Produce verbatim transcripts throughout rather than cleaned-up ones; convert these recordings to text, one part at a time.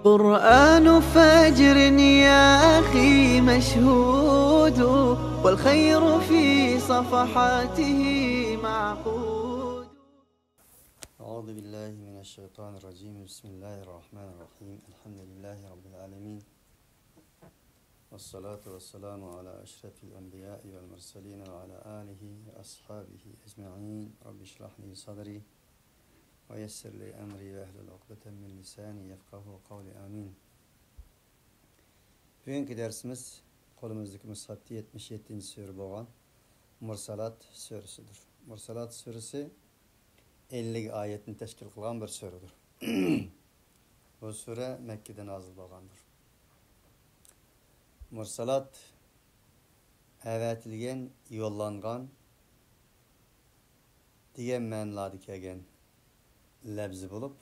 قرآن فجر يا أخي مشهود، والخير في صفحاته معقود. أعوذ بالله من الشيطان الرجيم. بسم الله الرحمن الرحيم. الحمد لله رب العالمين. والصلاة والسلام على أشرف الأنبياء والمرسلين وعلى آله وأصحابه أجمعين. رب اشرح لي صدري ويسر لي أمري واحلل عقدة من لساني يفقهوا قولي. آمين. بۈگۈنكى دەرسىمىز قولىمىزدىكى مۇسھەپتە يەتمىش يەتتىنچى سۈرە بولغان مۇرسالات سۈرىسىدۇر. مۇرسالات سۈرىسى ئەللىك ئايەتنى تەشكىل قىلغان بىر سۈرىدۇر. بۇ سۈرە مەككىدە نازىل بولغاندۇر. مۇرسالات ئەۋەتىلگەن، يوللانغان دېگەن مەنىلاردا كەلگەن لەپزى بولۇپ،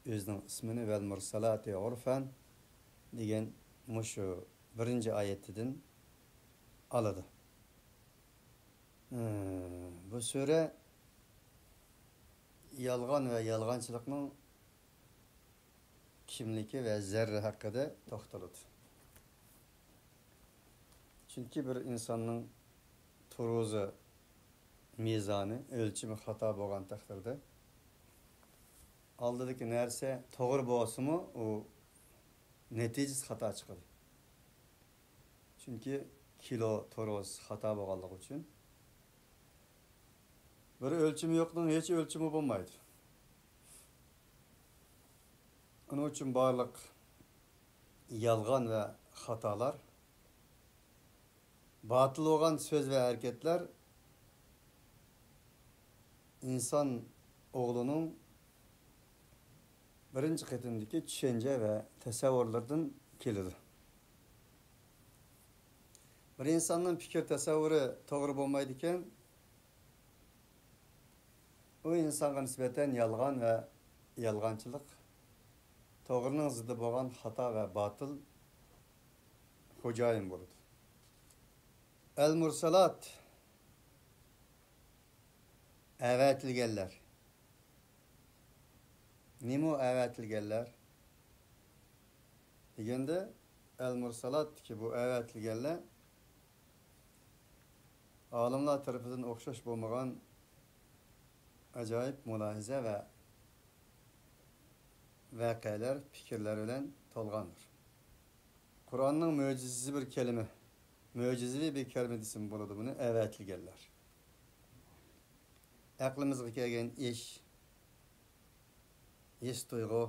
ئۆزىنىڭ ئىسمىنى ۋەل مۇرسالاتى ئۇرفەن دېگەن مۇشۇ بىرىنچى ئايەتتىن ئالىدۇ. بۇ سۈرە يالغان ۋە يالغانچىلىقنىڭ كىملىكى ۋە زەررى ھەققىدە توختىلىدۇ. چۈنكى بىر ئىنساننىڭ تۇرۇزى، مىزانى، ئۆلچىمى خاتا بولغان تەقدىردە، ئالدىدىكى نەرسە توغرا بولسىمۇ، ئۇ نەتىجىسى خاتا چىقىدۇ. چۈنكى كىلو، تۇرۇز خاتا بولغانلىقى ئۈچۈن، بىر ئۆلچىمى يوقنىڭ ھېچ ئۆلچىمى بولمايدۇ. ئۇنىڭ ئۈچۈن بارلىق يالغان ۋە خاتالار، باتىل بولغان سۆز ۋە ھەرىكەتلەر ئىنسان ئوغلىنىڭ بىرىنچى قېتىمدىكى چۈشەنچە ۋە تەسەۋۋۇرلىرىدىن كېلىدۇ. بىر ئىنساننىڭ پىكىر تەسەۋۋۇرى توغرا بولمايدىكەن، ئۇ ئىنسانغا نىسبەتەن يالغان ۋە يالغانچىلىق، توغرىنىڭ زىدى بولغان خاتا ۋە باتىل خوجايىن بولىدۇ. ئەل مۇرسالات، ئەۋەتىلگەنلەر. نېمە ئۇ ئەۋەتىلگەنلەر دېگەندە، ئەل مۇرسالاتتىكى بۇ ئەۋەتىلگەنلەر ئالىملار تەرىپىدىن ئوخشاش بولمىغان ئاجايىپ مۇلاھىزە ۋە ۋەقەلەر، پىكىرلەر بىلەن تولغاندۇر. قۇرئاننىڭ مۆجىزىسى بىر كەلىمە، مۆجىزىۋى بىر كەلىمە دېسىمۇ بولىدۇ بۇنى، ئەۋەتىلگەنلەر. ئەقلىمىزگە كەلگەن ئىش، ھېس تۇيغۇ،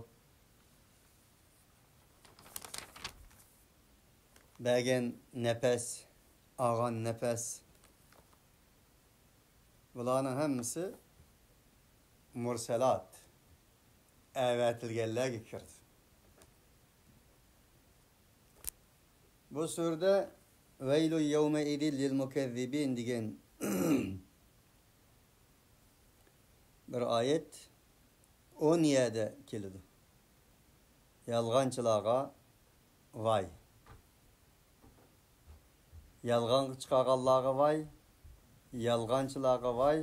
بەرگەن نەپەس، ئالغان نەپەس، بۇلارنىڭ ھەممىسى مۇرسەلات، ئەۋەتىلگەنلەرگە كىرىدۇ. بۇ سۈرىدە ۋەيلۇ يەۋمەئىزىن لىل مۇكەززىبىن دېگەن بىر ئايەت ئون يەردە كېلىدۇ. يالغانچىلارغا ۋاي. يالغانغا چىقارغانلارغا ۋاي، يالغانچىلارغا ۋاي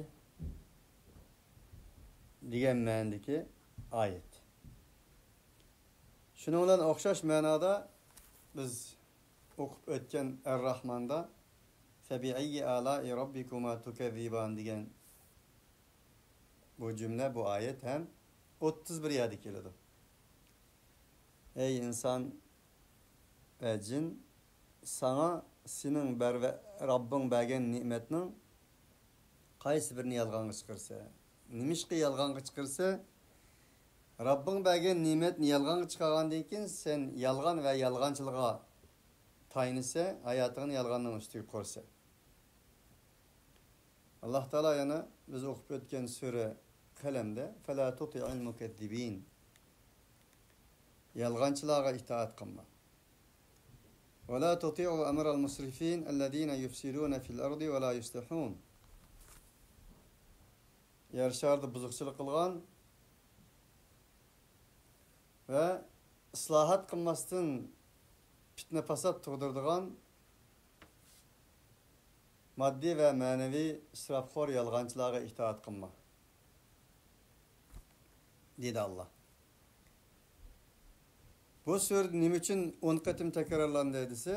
دېگەن مەنىدىكى ئايەت. شۇنىڭ بىلەن ئوخشاش مەنادا بىز ئوقۇپ ئۆتكەن ئەر-راھماندا فَبِأَيِّ آلَاءِ رَبِّكُمَا تُكَذِّبَانِ دېگەن بۇ جۈملە، بۇ ئايەت ھەم ئوتتۇز بىر يەردە كېلىدۇ. ئەي ئىنسان ۋە جىن، ساڭا سېنىڭ بەر-، رەببىڭ بەرگەن نېمەتنىڭ قايسى بىرىنى يالغانغا چىقىرىسەن؟ نېمىشقا يالغانغا چىقىرىسەن؟ رەببىڭ بەرگەن نېمەتنى يالغانغا چىقارغاندىن كېيىن، سەن يالغان ۋە يالغانچىلىققا تايىنىسەن، ھاياتىڭنى يالغاننىڭ ئۈستىگە قۇرىسەن. ئاللاھ تائالا يەنە بىز ئوقۇپ ئۆتكەن سۈرە قەلەمدە، فَلَا تُطِعِ الْمُكَذِّبِينَ، يالغانچىلارغا ئىتائەت قىلما. وَلَا تُطِيعُوا أَمْرَ الْمُسْرِفِينَ الَّذِينَ يُفْسِدُونَ فِي الْأَرْضِ وَلَا يُصْلِحُونَ، يەر شارىدا بۇزۇقچىلىق قىلغان ۋە ئىسلاھات قىلماستىن پىتنە-پاسات تۇغدۇرىدىغان ماددىي ۋە مەنىۋى ئىسراپخور يالغانچىلارغا ئىتائەت قىلما، دېدى ئاللاھ. بۇ سۈرە نېمە ئۈچۈن ئون قېتىم تەكرارلاندى دېسە،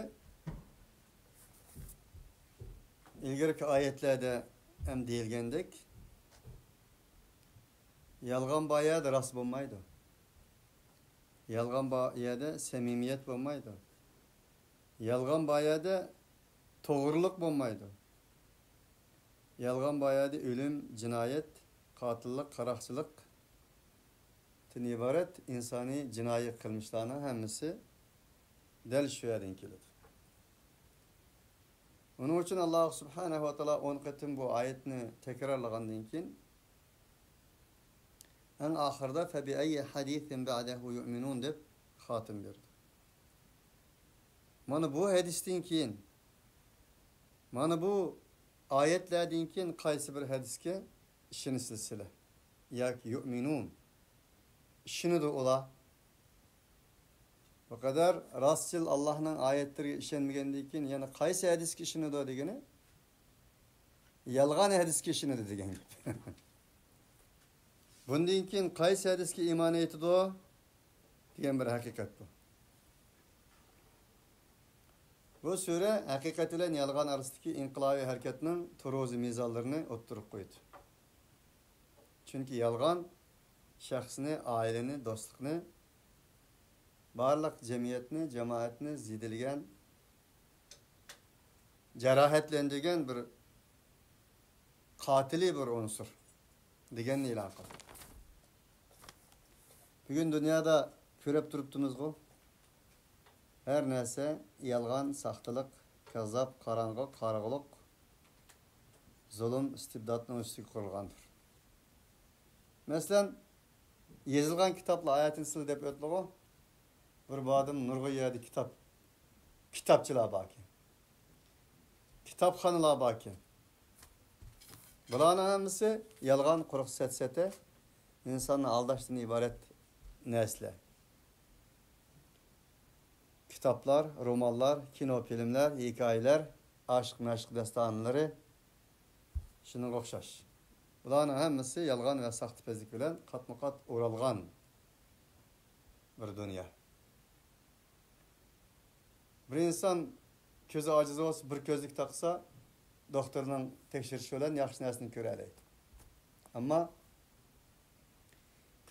ئىلگىرىكى ئايەتلەردە ھەم دېيىلگەندەك، يالغان بار يەردە راست بولمايدۇ. يالغان بار يەردە سەمىمىيەت بولمايدۇ. يالغان بار يەردە توغرىلىق بولمايدۇ. يالغان بار يەردە ئۆلۈم، جىنايەت، قاتىللىق، قاراقچىلىقتىن ئىبارەت ئىنسانىي جىنايى قىلمىشلارنىڭ ھەممىسى دەل شۇ يەردىن كېلىدۇ. ئۇنىڭ ئۈچۈن ئاللاھ سۇبھانەھۇ ۋە تائالا ئون قېتىم بۇ ئايەتنى تەكرارلىغاندىن كېيىن، ئەڭ ئاخىرىدا «فَبِأَيِّ حَدِيثٍ بَعْدَهُ يُؤْمِنُونَ» دەپ خاتىمە بەردى. مانا بۇ ھەدىستىن كېيىن، مانا بۇ ئايەتلەردىن كېيىن قايسى بىر ھەدىسكە ئىشىنىسىز سىلەر؟ ياكى يۇئمىنۇن، ئىشىنىدۇ ئۇلار. بۇ قەدەر راستچىل ئاللاھنىڭ ئايەتلىرىگە ئىشەنمىگەندىن كېيىن يەنە قايسى ھەدىسكە ئىشىنىدۇ دېگىنى، يالغان ھەدىسكە ئىشىنىدۇ دېگەن گەپ. بۇندىن كېيىن قايسى ھەدىسكە ئىمان ئېيتىدۇ دېگەن بىر ھەقىقەت بۇ. بۇ سۈرە ھەقىقەت بىلەن يالغان ئارىسىدىكى ئىنقىلابىي ھەرىكەتنىڭ تورۇزى مىزانلىرىنى ئوتتۇرىغا قويىدۇ. چۈنكى يالغان شەخسنى، ئائىلىنى، دوستلۇقنى، بارلىق جەمئىيەتنى، جامائەتنى زېدىلىگەن، جاراھەتلەندۈرگەن بىر قاتىلىي بىر ئۇنسۇر دېگەننى ئېلان قىلدى. بۈگۈن دۇنيادا كۆرۈپ تۇرۇپتىمىزغۇ، ھەر نەرسە يالغان، ساختىلىق، كاززاپ، قاراڭغۇ، قارىغۇلۇق، زۇلۇم، ئىستىبداتنىڭ ئۈستىگە قۇرۇلغاندۇر. مەسىلەن، يېزىلغان كىتابلار ھاياتىنى سىلى دەپ ئۆتتىغۇ. بىر بادىم نۇرغۇن يەردە كىتاب، كىتابچىلار باركەن. كىتابخانىلار باركەن. بۇلارنىڭ ھەممىسى يالغان، قۇرۇق سەتسەتە، ئىنساننى ئالداشتىن ئىبارەت نەرسىلەر. كىتابلار، رومانلار، كىنو، فىلىملەر، ھېكايىلەر، ئاشىق-مەشۇق داستانلىرى، شۇنىڭغا ئوخشاش. بۇلارنىڭ ھەممىسى يالغان ۋە ساختىپەزلىك بىلەن قاتمۇقات ئورالغان بىر دۇنيا. بىر ئىنسان كۆزى ئاجىز بولسا، بىر كۆزلۈك تاقسا، دوختۇرنىڭ تەكشۈرۈشى بىلەن ياخشى نەرسىنى كۆرەلەيدۇ. ئەمما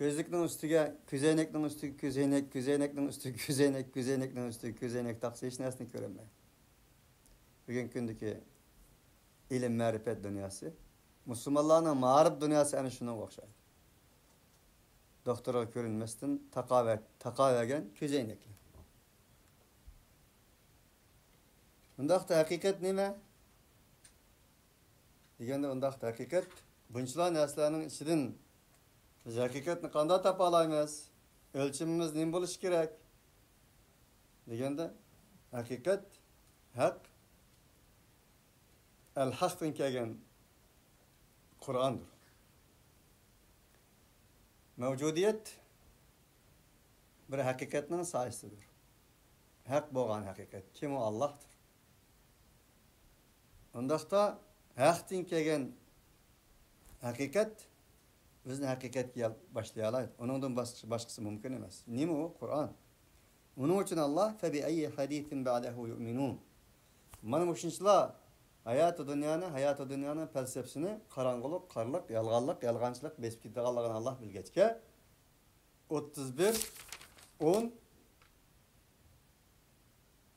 كۆزلۈكنىڭ ئۈستىگە كۆزەينەكنىڭ ئۈستىگە كۆزەينەك، كۆزەينەكنىڭ ئۈستىگە كۆزەينەك، كۆزەينەكنىڭ ئۈستىگە كۆزەينەك تاقسا، ھېچ نەرسىنى كۆرەلمەيدۇ. بۈگۈنكى كۈندىكى ئىلىم-مەرىپەت دۇنياسى، مۇسۇلمانلارنىڭ مائارىپ دۇنياسى ئەنە شۇنىڭغا ئوخشايدۇ. دوختۇرغا كۆرۈنمەستىن تاقاۋە-، تاقاۋەرگەن كۆزەينەكلەر. ئۇنداقتا ھەقىقەت نېمە؟ دېگەندە، ئۇنداقتا ھەقىقەت، بۇنچىلا نەرسىلەرنىڭ ئىچىدىن بىز ھەقىقەتنى قانداق تاپالايمىز؟ ئۆلچىمىمىز نېمە بولۇشى كېرەك؟ دېگەندە، ھەقىقەت، ھەق، ئەل-ھەقتىن كەلگەن قۇرئاندۇر. مەۋجۇدىيەت بىر ھەقىقەتنىڭ سايىسىدۇر. ھەق بولغان ھەقىقەت. كىم ئۇ؟ ئاللاھتۇر. ئۇنداقتا ھەقتىن كەلگەن ھەقىقەت بىزنى ھەقىقەتكە يال-، باشلىيالايدۇ. ئۇنىڭدىن باشقىسى، باشقىسى مۇمكىن ئەمەس. نېمە ئۇ؟ قۇرئان. ئۇنىڭ ئۈچۈن ئاللاھ، «فَبِأَيِّ حَدِيثٍ بَعْدَهُ يُؤْمِنُونَ». مانا مۇشۇنچىلا ھاياتى دۇنيانى، ھاياتى دۇنيانىڭ پەلسەپىسىنى قاراڭغۇلۇق، قارلىق، يالغانلىق، يالغانچىلىق بېسىپ كېتىدىغانلىقىنى ئاللاھ بىلگەچكە، ئوتتۇز بىر، ئون،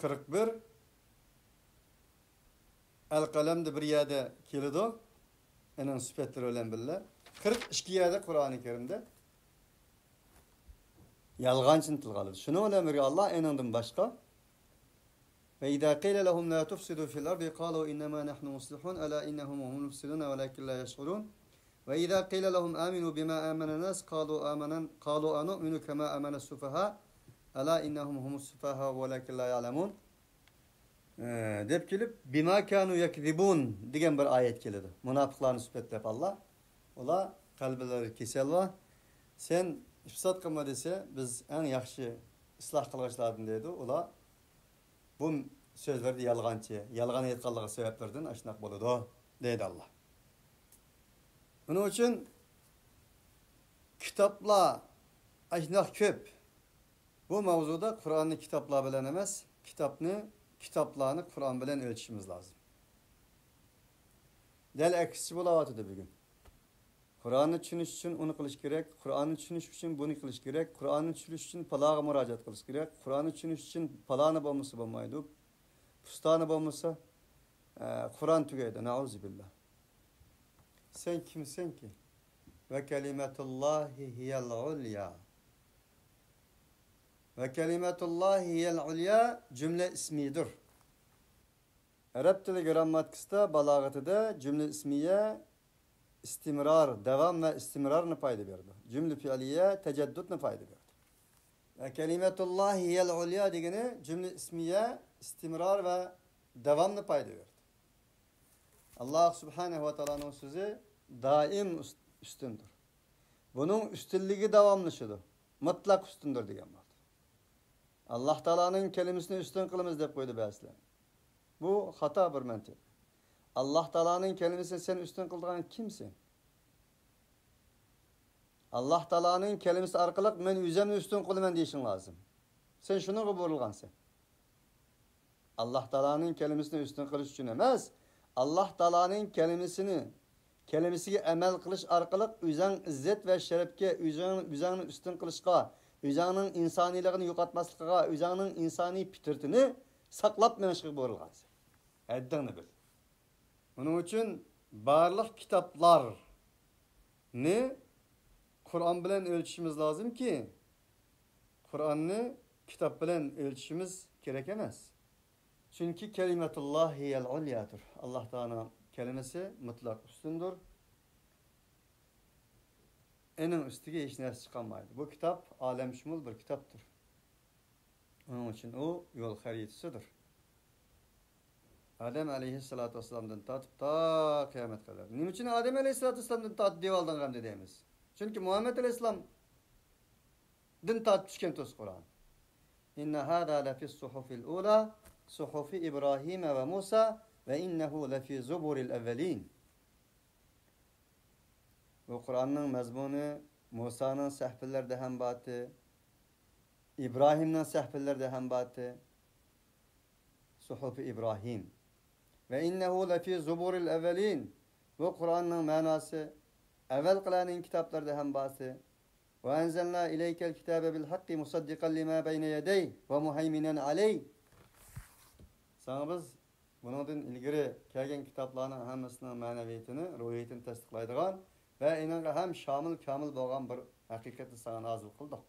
قىرىق بىر، ئەلقەلەمدە بىر يەردە كېلىدۇ، ئېنىڭ سۈپەتلىرى بىلەن بىللە. قىرىق ئىككى يەردە قۇرئانى كەرىمدە يالغانچىنى تىلغا ئالىدۇ. شۇنىڭ بىلەن بىرگە ئاللاھ ئېنىڭدىن باشقا، «وَإِذَا قِيلَ لَهُمْ لَا تُفْسِدُوا فِي الْأَرْضِ قَالُوا إِنَّمَا نَحْنُ مُصْلِحُونَ أَلَا إِنَّهُمْ هُمُ الْمُفْسِدُونَ وَلَٰكِنْ لَا يَشْعُرُونَ وَإِذَا قِيلَ لَهُمْ آمِنُوا بِمَا آمَنَ النَّاسُ قَالُوا آمَنَّا قَالُوا أَنُؤْمِنُ كَمَا آمَنَ السُّفَهَاءُ أَلَا إِنَّهُمْ هُمُ السُّفَهَاءُ وَلَٰكِنْ لَا يَعْلَمُونَ» ئە، دەپ كېلىپ، «بِمَا كَانُوا يَكْذِبُونَ» دېگەن بىر ئايەت كېلىدۇ. مۇناپىقلارنى سۈپەتلەپ ئاللاھ، ئۇلار قەلبىلىرىدە كېسەل بار. سەن ئىپساد قىلما دېسە، بىز ئەڭ ياخشى ئىسلاھ قىلغۇچىلاردىن دەيدۇ. ئۇلار بۇ سۆزلىرىدە يالغانچى، يالغان ئېيتقانلىقى سەۋەبلىرىدىن ئاشۇنداق بولىدۇ، دەيدۇ ئاللاھ. ئۇنىڭ ئۈچۈن كىتابلار ئاشۇنداق كۆپ. بۇ ماۋزۇدا قۇرئاننى كىتابلار بىلەن ئەمەس، كىتابنى، كىتابلارنى قۇرئان بىلەن ئۆلچىشىمىز لازىم. دەل ئەكسىچە بولاۋاتىدۇ بۈگۈن. قۇرئاننى چۈشىنىش ئۈچۈن ئۇنى قىلىش كېرەك، قۇرئاننى چۈشىنىش ئۈچۈن بۇنى قىلىش كېرەك، قۇرئاننى چۈشىنىش ئۈچۈن پالاغا مۇراجىئەت قىلىش كېرەك، قۇرئاننى چۈشىنىش ئۈچۈن پالانى بولمىسا بولمايدۇ، پۇستانى بولمىسا، ئە، قۇرئان تۈگەيدۇ. نەئۇزۇبىللا. سەن كىمسەنكى؟ ۋە كەلىمەتۇللاھى ھىيەل ئۇليا. ۋە كەلىمەتۇللاھى ھىيەل ئۇليا جۈملە ئىسمىدۇر. ئەرەب تىلى گرامماتىكىسىدا، بالاغىتىدە جۈملە ئىسمىيە ئىستىمرار، داۋام ۋە ئىستىمرارنى پايدا بېرىدۇ. جۈملە پېئلىيە تەجەددۇتنى پايدا بېرىدۇ. ۋە كەلىمەتۇللاھى ھىيەل ئۇليا دېگىنى جۈملە ئىسمىيە ئىستىمرار ۋە داۋامنى پايدا بېرىدۇ. ئاللاھ سۇبھانەھۇ ۋە تائالانىڭ سۆزى دائىم ئۈست-، ئۈستۈندۇر. بۇنىڭ ئۈستۈنلۈكى داۋاملىشىدۇ. مۇتلەق ئۈستۈندۇر دېگەن بولدى. ئاللاھ تائالانىڭ كەلىمىسىنى ئۈستۈن قىلىمىز دەپ قويدى بەزىلەر. بۇ خاتا بىر مەنتىق. ئاللاھ تائالانىڭ كەلىمىسىنى سەن ئۈستۈن قىلىدىغان كىمسەن؟ ئاللاھ تائالانىڭ كەلىمىسى ئارقىلىق مەن ئۆزۈمنى ئۈستۈن قىلىمەن دېيىشىڭ لازىم. سەن شۇنىڭغا بۇيرۇلغانسەن. ئاللاھ تائالانىڭ كەلىمىسىنى ئۈستۈن قىلىش ئۈچۈن ئەمەس، ئاللاھ تائالانىڭ كەلىمىسىنى، كەلىمىسىگە ئەمەل قىلىش ئارقىلىق ئۆزۈڭ ئىززەت ۋە شەرەپكە، ئۆزۈڭ، ئۆزۈڭنى ئۈستۈن قىلىشقا، ئۆزۈڭنىڭ ئىنسانىيلىقىنى يوقاتماسلىقىغا، ئۆزۈڭنىڭ ئىنسانىي پىترىتىنى ساقلاپ مېڭىشقا بۇيرۇلغانسەن. ھەددىڭنى بىل. ئۇنىڭ ئۈچۈن بارلىق كىتابلارنى قۇرئان بىلەن ئۆلچىشىمىز لازىمكى، قۇرئاننى كىتاب بىلەن ئۆلچىشىمىز كېرەك ئەمەس. چۈنكى كەلىمەتۇللاھى ھىيەل ئۇليادۇر. ئاللاھ تائالانىڭ كەلىمىسى مۇتلەق ئۈستۈندۇر. ئېنىڭ ئۈستىگە ھېچ نەرسە چىقالمايدۇ. بۇ كىتاب ئالەمشۇمۇل بىر كىتابتۇر. ئۇنىڭ ئۈچۈن ئۇ يول خەرىتىسىدۇر. ئادەم ئەلەيھىسسالاتۇ ۋەسسالامدىن تارتىپ تا قىيامەتكە قەدەر. نېمە ئۈچۈن ئادەم ئەلەيھىسسالاتۇ ۋەسسالامدىن تارتىپ دېۋالدىن غەمدە دەيمىز؟ چۈنكى مۇھەممەد ئەلەيھىسسالامدىن تارتىپ چۈشكەن تۇز قۇرئان. إن هذا لفي الصحف الأولى صحف إبراهيم وموسى وإنه لفي زبر الأولين. بۇ قۇرئاننىڭ مەزمۇنى مۇسانىڭ سەھىپىلىرىدە ھەم باتى، ئىبراھىمنىڭ سەھىپىلىرىدە ھەم باتى، سۇھۇفى ئىبراھىم. وإنه لفي زبر الأولين. بۇ قۇرئاننىڭ مەناسى ئەۋەلقىلەرنىڭ كىتابلىرىدا ھەم باتى. وأنزلنا إليك الكتاب بالحق مصدقا لما بين يديه ومهيمنا عليه. ساڭا بىز بۇنىڭدىن ئىلگىرى كەلگەن كىتابلارنىڭ ھەممىسىنىڭ مەنىۋىيىتىنى، روھىيىتىنى تەستىقلايدىغان ۋە ئېنىڭغا ھەم شامىل، كامىل بولغان بىر ھەقىقەتنى ساڭا نازىل قىلدۇق.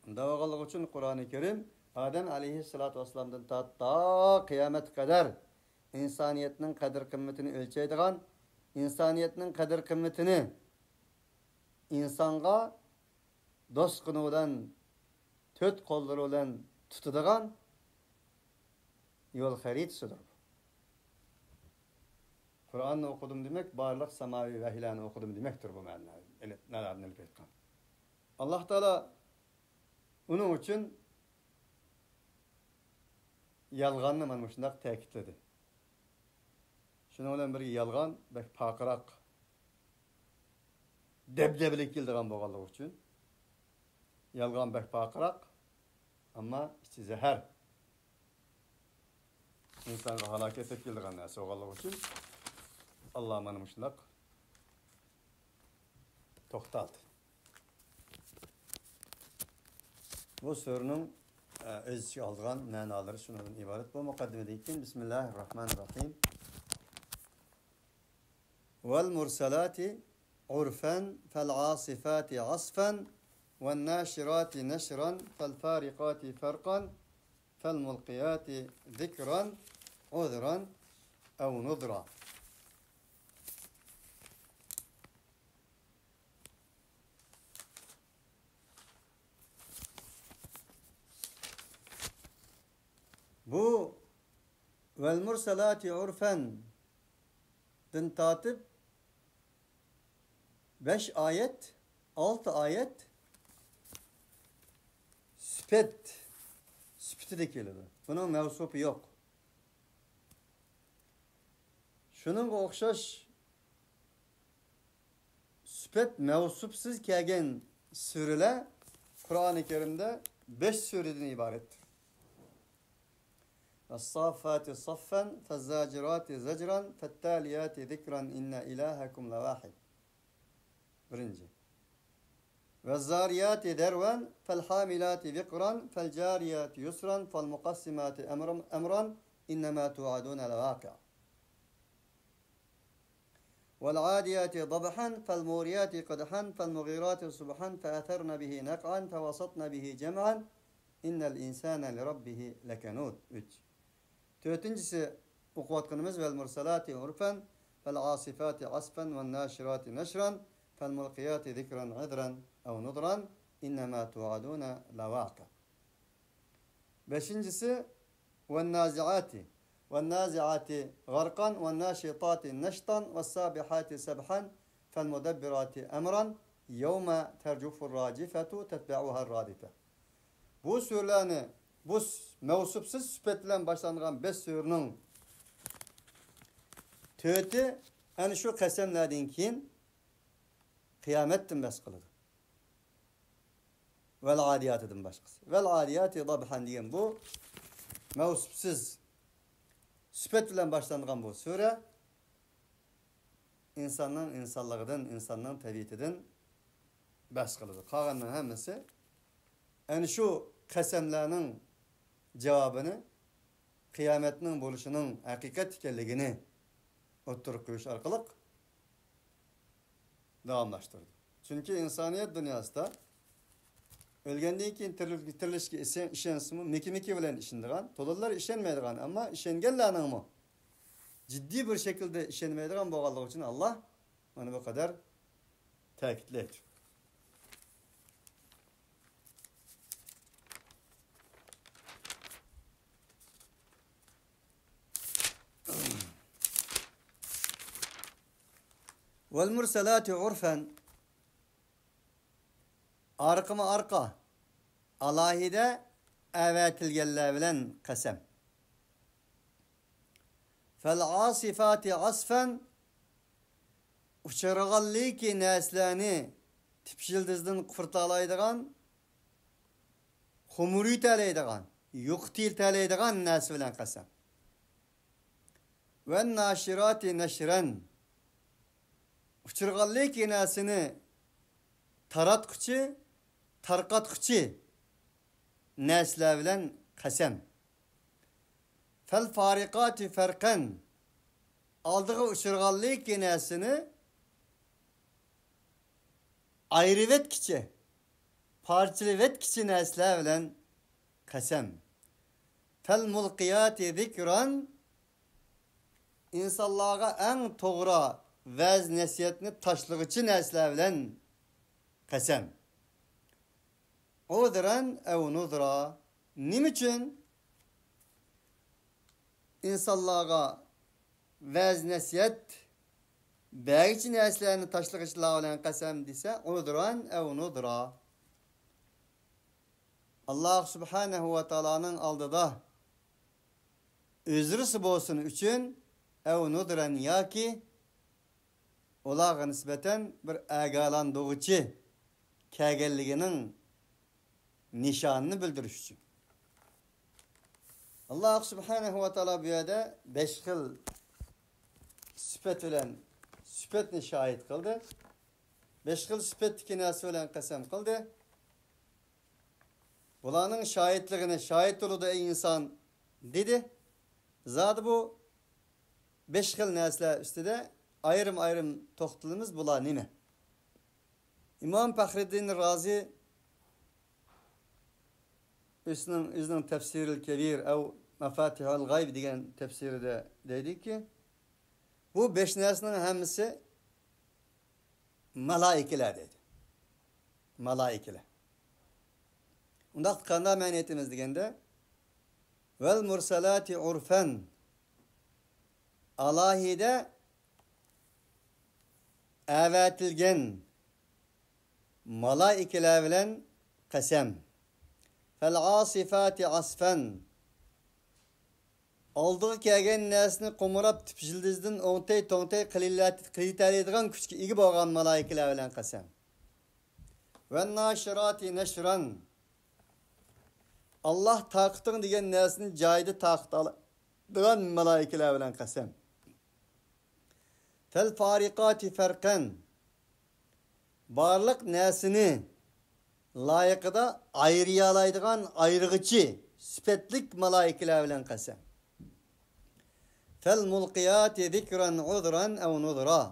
ئۇنداق بولغانلىقى ئۈچۈن قۇرئانى كەرىم ئادەم ئەلەيھىسسالاتۇ ۋەسسالامدىن تارتىپ تا قىيامەتكە قەدەر ئىنسانىيەتنىڭ قەدىر-قىممىتىنى ئۆلچەيدىغان، ئىنسانىيەتنىڭ قەدىر-قىممىتىنى ئىنسانغا دوست قولى بىلەن، تۆت قوللىرى بىلەن تۇتىدىغان يول خەرىتىسىدۇر. قۇرئاننى ئوقۇدۇم دېمەك، بارلىق ساماۋىي ۋەھىيلەرنى ئوقۇدۇم دېمەكتۇر بۇ مەنىنى ئېلىپ، مەنىنى ئېلىپ ئېيتقان. ئاللاھ تائالا ئۇنىڭ ئۈچۈن يالغاننى مانا مۇشۇنداق تەكىتلىدى. شۇنىڭ بىلەن بىرگە يالغان بەك پارقىراق، دەبدەبىلىك كېلىدىغان بولغانلىقى ئۈچۈن، يالغان بەك پارقىراق، ئەمما ئىچى زەھەر. ئىنسانغا ھالاكەت ئەكېلىدىغان نەرسە بولغانلىقى ئۈچۈن، ئاللاھ مانا مۇشۇنداق توختالدى. بۇ سۈرىنىڭ، ئە، ئۆز ئىچىگە ئالىدىغان مەنالىرى شۇنىڭدىن ئىبارەت. بۇ مۇقەددىمىدىن كېيىن، بىسمىللاھىررەھمانىررەھىم. والمرسلات عرفا فالعاصفات عصفا والناشرات نشرا فالفارقات فرقا فالملقيات ذكرا عذرا أو نذرا. بۇ ۋەلمۇرسەلاتى ئۇرفەن دىن تارتىپ بەش ئايەت، ئالتە ئايەت سۈپەت، سۈپىتىدە كېلىدۇ. بۇنىڭ مەۋسۇپى يوق. شۇنىڭغا ئوخشاش سۈپەت مەۋسۇپسىز كەلگەن سۈرىلەر قۇرئانى كەرىمدە بەش سۈرىدىن ئىبارەتتۇر. والصافات صفا، فالزاجرات زجرا، فالتاليات ذكرا، إن إلهكم لواحد. بىرىنچى. والذاريات ذروا، فالحاملات وقرا، فالجاريات يسرا، فالمقسمات أمرا، أمرا، إنما توعدون لواقع. والعاديات ضبحا، فالموريات قدحا، فالمغيرات صبحا، فأثرن به نقعا، فوسطن به جمعا، إن الإنسان لربه لكنود. ئۈچ. تۆتىنچىسى ئوقۇۋاتقىنىمىز، والمرسلات عرفا، فالعاصفات عصفا، والناشرات نشرا، فالملقيات ذكرا عذرا أو نذرا، إنما توعدون لواقع. بەشىنچىسى، والنازعات، والنازعات غرقا، والناشطات نشطا، والسابحات سبحا، فالمدبرات أمرا، يوم ترجف الراجفة تتبعها الرادفة. بۇ سۈرىلەرنى، بۇ س-، مەۋسۇپسىز سۈپەت بىلەن باشلانغان بەش سۈرىنىڭ تۆتى ئەنە شۇ قەسەملەردىن كېيىن قىيامەتتىن بەس قىلىدۇ. ۋەل ئادىياتىدىن باشقىسى. ۋەل ئادىياتى دابھان دېگەن بۇ مەۋسۇپسىز سۈپەت بىلەن باشلانغان بۇ سۈرە ئىنساننىڭ ئىنسانلىقىدىن، ئىنساننىڭ تەبىئىتىدىن بەس قىلىدۇ. قالغاننىڭ ھەممىسى ئەنە شۇ قەسەملەرنىڭ جاۋابىنى، قىيامەتنىڭ بولۇشىنىڭ ھەقىقەت ئىكەنلىكىنى ئوتتۇرىغا قويۇش ئارقىلىق داۋاملاشتۇرىدۇ. چۈنكى ئىنسانىيەت دۇنياسىدا ئۆلگەندىن كېيىن تىرىل-، تىرىلىشكە ئىشەن-، ئىشەنسىمۇ، مىكى-مىكى بىلەن ئىشىنىدىغان، تولىلار ئىشەنمەيدىغان، ئەمما ئىشەنگەنلەرنىڭمۇ جىددىي بىر شەكىلدە ئىشەنمەيدىغان بولغانلىقى ئۈچۈن، ئاللا مانا بۇ قەدەر تەكىتلەيدۇ. ۋەل مۇرسەلاتى ئۇرفەن، ئارقىمۇ ئارقا، ئالاھىدە ئەۋەتىلگەنلەر بىلەن قەسەم. فەل ئاسىفاتى ئاسفەن، ئۇچرىغانلىكى نەرسىلەرنى تىپشىلدىزدىن قۇرتالايدىغان، خۇمۇرۇيتەلەيدىغان، يوقىتىۋېتەلەيدىغان نەرسە بىلەن قەسەم. ۋەن ناشىراتى نەشرەن، ئۇچرىغانلىكى نەرسىنى تاراتقۇچى، تارقاتقۇچى نەرسىلەر بىلەن قەسەم. فەل فارىقاتى فەرقەن، ئالدىغا ئۇچرىغانلىكى نەرسىنى ئايرىۋەتكۈچى، پارچىلىۋەتكۈچى نەرسىلەر بىلەن قەسەم. فەل مۇلقىياتى زىكران، ئىنسانلارغا ئەڭ توغرا ۋەز نەسىھەتنى تاشلىغۇچى نەرسىلەر بىلەن قەسەم. ئۇزرەن ئەۋ نۇزرا. نېمە ئۈچۈن ئىنسانلارغا ۋەز نەسىھەت بەرگۈچى نەرسىلەرنى تاشلىغۇچىلار بىلەن قەسەم دېسە، ئۇزرەن ئەۋ نۇزرا. ئاللاھ سۇبھانەھۇ ۋە تائالانىڭ ئالدىدا ئۆزرىسى بولسۇن ئۈچۈن، ئەۋ نۇزرەن، ياكى ئۇلارغا نىسبەتەن بىر ئاگاھلاندۇرغۇچى كەلگەنلىكىنىڭ نىشانىنى بىلدۈرۈش ئۈچۈن. ئاللاھ سۇبھانەھۇ ۋە تائالا بۇ يەردە بەش خىل سۈپەت بىلەن سۈپەتنى شاھىت قىلدى. بەش خىل سۈپەتتىكى نەرسە بىلەن قەسەم قىلدى. بۇلارنىڭ شاھىتلىقىنى شاھىت بولىدۇ، ئەي ئىنسان، دېدى. زادى بۇ بەش خىل نەرسىلەر ئۈستىدە ئايرىم-ئايرىم توختىلىمىز، بۇلار نېمە؟ ئىمام پەخرىددىن رازى ئۆزىنىڭ، ئۆزىنىڭ تەفسىرىل كەبىر ئەۋ مەفاتىھۇل غەيب دېگەن تەپسىرىدە دەيدۇكى، بۇ بەش نەرسىنىڭ ھەممىسى مالائىكىلەر دەيدۇ. مالائىكىلەر. ئۇنداقتا قانداق مەنە ئېيتىمىز دېگەندە، ۋەل مۇرسەلاتى ئۇرفەن، ئالاھىدە ئەۋەتىلگەن مالائىكىلەر بىلەن قەسەم. فەل ئاسىفاتى ئاسفەن، ئالدىغا كەلگەن نەرسىنى قومۇراپ، تىپشىلدىزدىن ئوڭتەي-توڭتەي قىلىۋېتەلەيدىغان كۈچكە ئىگە بولغان مالائىكىلەر بىلەن قەسەم. ۋەنناشىراتى نەشران. ئاللاھ تارقىتىڭ دېگەن نەرسىنى جايىدا تارقىتالىدىغان مالائىكىلەر بىلەن قەسەم. فەلفارىقاتى فەرقەن. بارلىق نەرسىنى لايىقىدا ئايرىيالايدىغان ئايرىغۇچى سۈپەتلىك مالائىكىلەر بىلەن قەسەم. فەلمۇلقىياتى زىكران ئۇزران ئەۋ نۇزرا.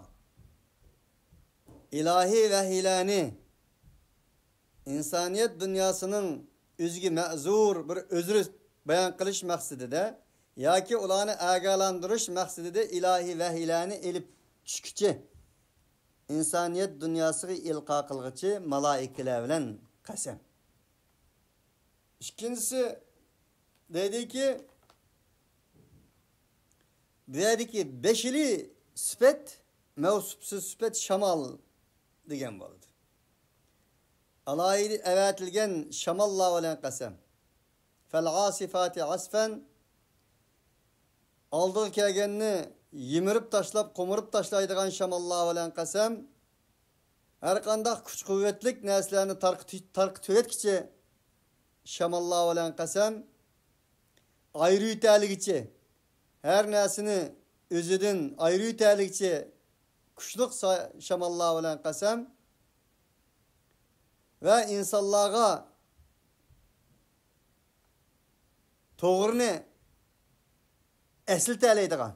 ئىلاھىي ۋەھىيلەرنى ئىنسانىيەت دۇنياسىنىڭ ئۆزىگە مەزۇر بىر ئۆزرى بايان قىلىش مەقسىتىدە ياكى ئۇلارنى ئاگاھلاندۇرۇش مەقسىتىدە ئىلاھىي ۋەھىيلەرنى ئېلىپ چۈشكۈچى، ئىنسانىيەت دۇنياسىغا ئىلقا قىلغۇچى مالائىكىلەر بىلەن قەسەم. ئىككىنچىسى دەيدىكى، بۇ يەردىكى بەشىلى سۈپەت، مەۋسۇپسىز سۈپەت شامال دېگەن بولىدۇ. ئالاھىدە ئەۋەتىلگەن شاماللار بىلەن قەسەم. فەلئاسىفاتى ئاسفەن. ئالدىغا كەلگەننى يىمىرىپ تاشلاپ، قومۇرۇپ تاشلايدىغان شاماللار بىلەن قەسەم. ھەرقانداق كۈچ-قۇۋۋەتلىك نەرسىلەرنى تارقىتى-، تارقىتىۋەتكۈچى شاماللار بىلەن قەسەم. ئايرىۋېتەلىگۈچى، ھەر نەرسىنى ئۆزىدىن ئايرىۋېتەلىگۈچى كۈچلۈك سا-، شاماللار بىلەن قەسەم. ۋە ئىنسانلارغا توغرىنى ئەسلىتەلەيدىغان،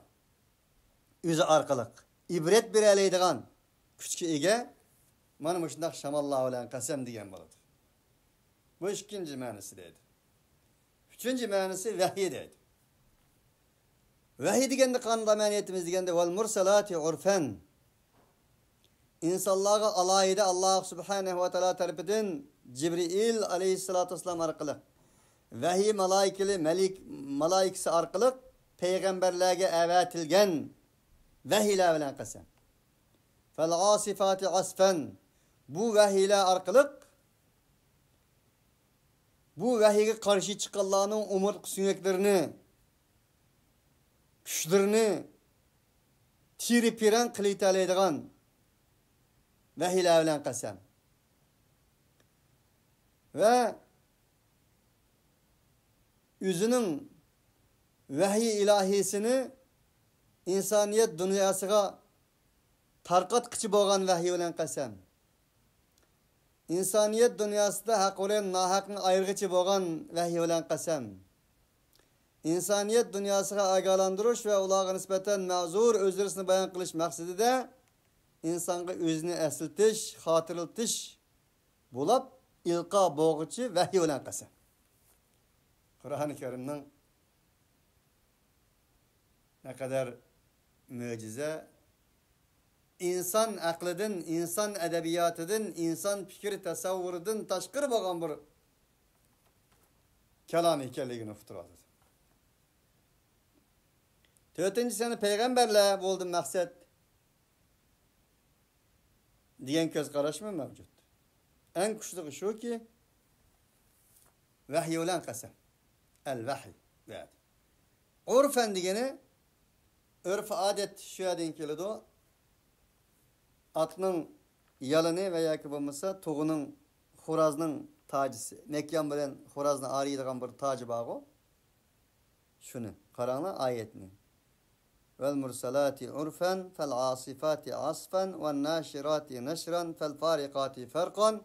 ئۆزى ئارقىلىق ئىبرەت بېرەلەيدىغان كۈچكە ئىگە مانا مۇشۇنداق شاماللار بىلەن قەسەم دېگەن بولىدۇ. بۇ ئىككىنچى مەنىسى دەيدۇ. ئۈچىنچى مەنىسى ۋەھىي دەيدۇ. ۋەھىي دېگەندە قانداق مەنىيىتىمىز دېگەندە، ۋەل مۇرسەلاتى ئۇرفەن. ئىنسانلارغا ئالاھىدە ئاللاھ سۇبھانەھۇ ۋە تائالا تەرىپىدىن جىبرىئىل ئەلەيھىسسالاتۇ ۋەسسالام ئارقىلىق، ۋەھىي مالايىكىلى مەلىك-، مالايىكىسى ئارقىلىق پەيغەمبەرلەرگە ئەۋەتىلگەن ۋەھىيلەر بىلەن قەسەم. فەل ئاسىفاتى ئاسفەن. بۇ ۋەھىيلەر ئارقىلىق بۇ ۋەھىيگە قارشى چىققانلارنىڭ ئومۇرتقا سۆڭەكلىرىنى، كۈچلىرىنى تىرە-پىرەن قىلىۋېتەلەيدىغان ۋەھىيلەر بىلەن قەسەم. ۋە ئۆزىنىڭ ۋەھىي ئىلاھىيسىنى ئىنسانىيەت دۇنياسىغا تارقاتقۇچى بولغان ۋەھىي بىلەن قەسەم. ئىنسانىيەت دۇنياسىدا ھەق بىلەن ناھەقنى ئايرىغۇچى بولغان ۋەھىي بىلەن قەسەم. ئىنسانىيەت دۇنياسىغا ئاگاھلاندۇرۇش ۋە ئۇلارغا نىسبەتەن مەزۇر ئۆزرىسىنى بايان قىلىش مەقسىتىدە ئىنسانغا ئۆزىنى ئەسلىتىش، خاتىرىلىتىش بولاپ ئىلقا بولغۇچى ۋەھىي بىلەن قەسەم. قۇرئانى كەرىمنىڭ نەقەدەر مۆجىزە، ئىنسان ئەقلىدىن، ئىنسان ئەدەبىياتىدىن، ئىنسان پىكىر تەسەۋۋۇرىدىن تاشقىرى بولغان بىر كالام ئىكەنلىكىنى ئۇقتۇرۇۋاتىدۇ. تۆتىنچىسى، يەنە پەيغەمبەرلەر بولدى مەقسەت دېگەن كۆز قاراشمۇ مەۋجۇت. ئەڭ كۈچلۈكى شۇكى، ۋەھىي بىلەن قەسەم. ئەل ۋەھىي دەيدۇ. ئۇرفەن دېگىنى، ئۆرپ ئادەت شۇ يەردىن كېلىدۇ. ئاتنىڭ يالىنى ۋە ياكى بولمىسا تۇغىنىڭ، خورازنىڭ تاجىسى. مەكيان بىلەن خورازنى ئايرىيدىغان بىر تاجى بارغۇ. شۇنى قاراڭلار ئايەتنى. ۋەل مۇرسەلاتى ئۇرفەن، فەل ئاسىفاتى ئاسفەن، ۋەن ناشىراتى نەشرەن، فەل فارىقاتى فەرقەن،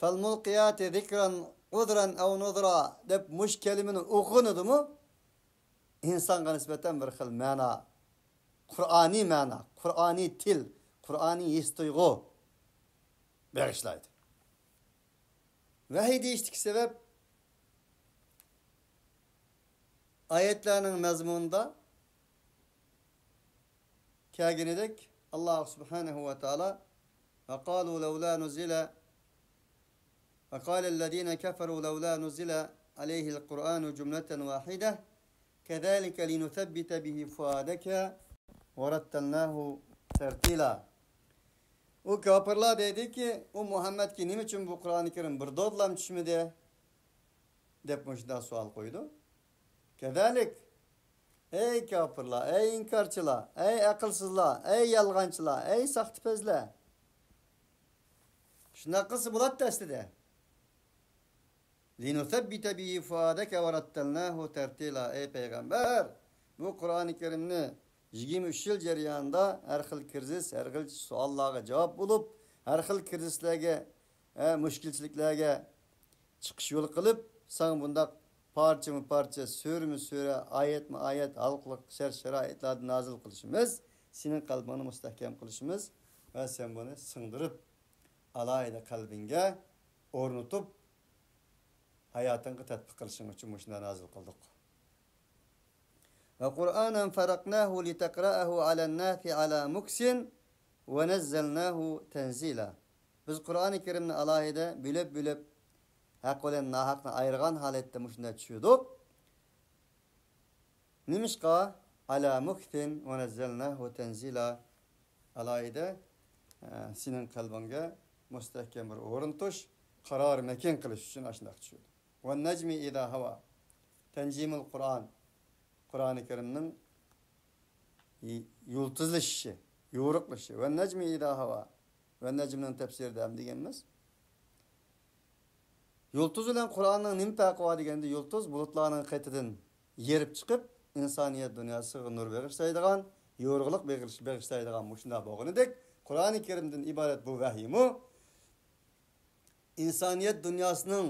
فەل مۇلقىياتى زىكرەن، ئۇزرەن ئەۋ نۇزرا دەپ مۇشۇ كەلىمىنى ئوقۇغىنىدىمۇ ئىنسانغا نىسبەتەن بىر خىل مەنا، قۇرئانىي مەنا، قۇرئانىي تىل، قۇرئانىي ھېس تۇيغۇ بېغىشلايدۇ. ۋەھىي دېيىشتىكى سەۋەب، ئايەتلەرنىڭ مەزمۇنىدا كەلگىنىدەك، ئاللاھ سۇبھانەھۇ ۋە تائالا، وقالوا لولا نزل، وقال الذين كفروا لولا نزل عليه القرآن جملة واحدة، كذلك لنثبت به فؤادك ورتلناه ترتيلا. ئۇ كاپىرلار دەيدىكى، ئۇ مۇھەممەدكە نېمە ئۈچۈن بۇ قۇرئانى كەرىم بىر دودىلام چۈشمىدى؟ دەپ مۇشۇنداق سوئال قويىدۇ. كەزالىك، ئەي كاپىرلار، ئەي ئىنكارچىلار، ئەي ئەقىلسىزلار، ئەي يالغانچىلار، ئەي ساختىپەزلەر! شۇنداق قىلسا بولاتتى ئەسلىدە. لنثبت به فؤادك ورتلناه ترتيلا. ئەي پەيغەمبەر، بۇ قۇرئانى كەرىمنى يىگىرمە ئۈچ يىل جەريانىدا ھەر خىل كىرىزىس، ھەر خىل سوئاللارغا جاۋاب بولۇپ، ھەر خىل كىرىزىسلەرگە، ھە، مۈشكۈلچىلىكلەرگە چىقىش يولى قىلىپ، ساڭا بۇنداق پارچىمۇ پارچە، سۈرىمۇ سۈرە، ئايەتمۇ ئايەت، ھالقىلىق شەرت-شارائىتلاردا نازىل قىلىشىمىز، سېنىڭ قەلبىڭنى مۇستەھكەم قىلىشىمىز ۋە سەن بۇنى سىڭدۈرۈپ، ئالاھىدە قەلبىڭگە ئورنىتىپ، ھاياتىڭغا تەتبىق قىلىشىڭ ئۈچۈن مۇشۇنداق نازىل قىلدۇق. وقرآنا فرقناه لتقرأه على الناس على مكث ونزلناه تنزيلا. بىز قۇرئانى كەرىمنى ئالاھىدە بۆلۈپ-بۆلۈپ، ھەق بىلەن ناھەقنى ئايرىغان ھالەتتە مۇشۇنداق چۈشۈردۇق. نېمىشقا؟ على مكث ونزلناه تنزيلا. ئالاھىدە، ئە، سېنىڭ قەلبىڭگە مۇستەھكەم بىر ئورۇن تۇتۇش، قارار مەكىن قىلىش ئۈچۈن ئاشۇنداق چۈشۈردۇق. والنجم إذا هوى. تنجيم القرآن. قۇرئانى كەرىمنىڭ ي-، يۇلتۇزلىشىشى، يورۇقلىشىشى. والنجم إذا هوى. ۋەننەجمنىڭ تەپسىرىدە ھەم دېگەنمىز. يۇلتۇز بىلەن قۇرئاننىڭ نېمە پەرقى بار دېگەندە، يۇلتۇز بۇلۇتلارنىڭ قېتىدىن يېرىپ چىقىپ، ئىنسانىيەت دۇنياسىغا نۇر بېغىشلايدىغان، يورۇقلۇق بېغىش-، بېغىشلايدىغان مۇشۇنداق بولغىنىدەك، قۇرئانى كەرىمدىن ئىبارەت بۇ ۋەھىيمۇ ئىنسانىيەت دۇنياسىنىڭ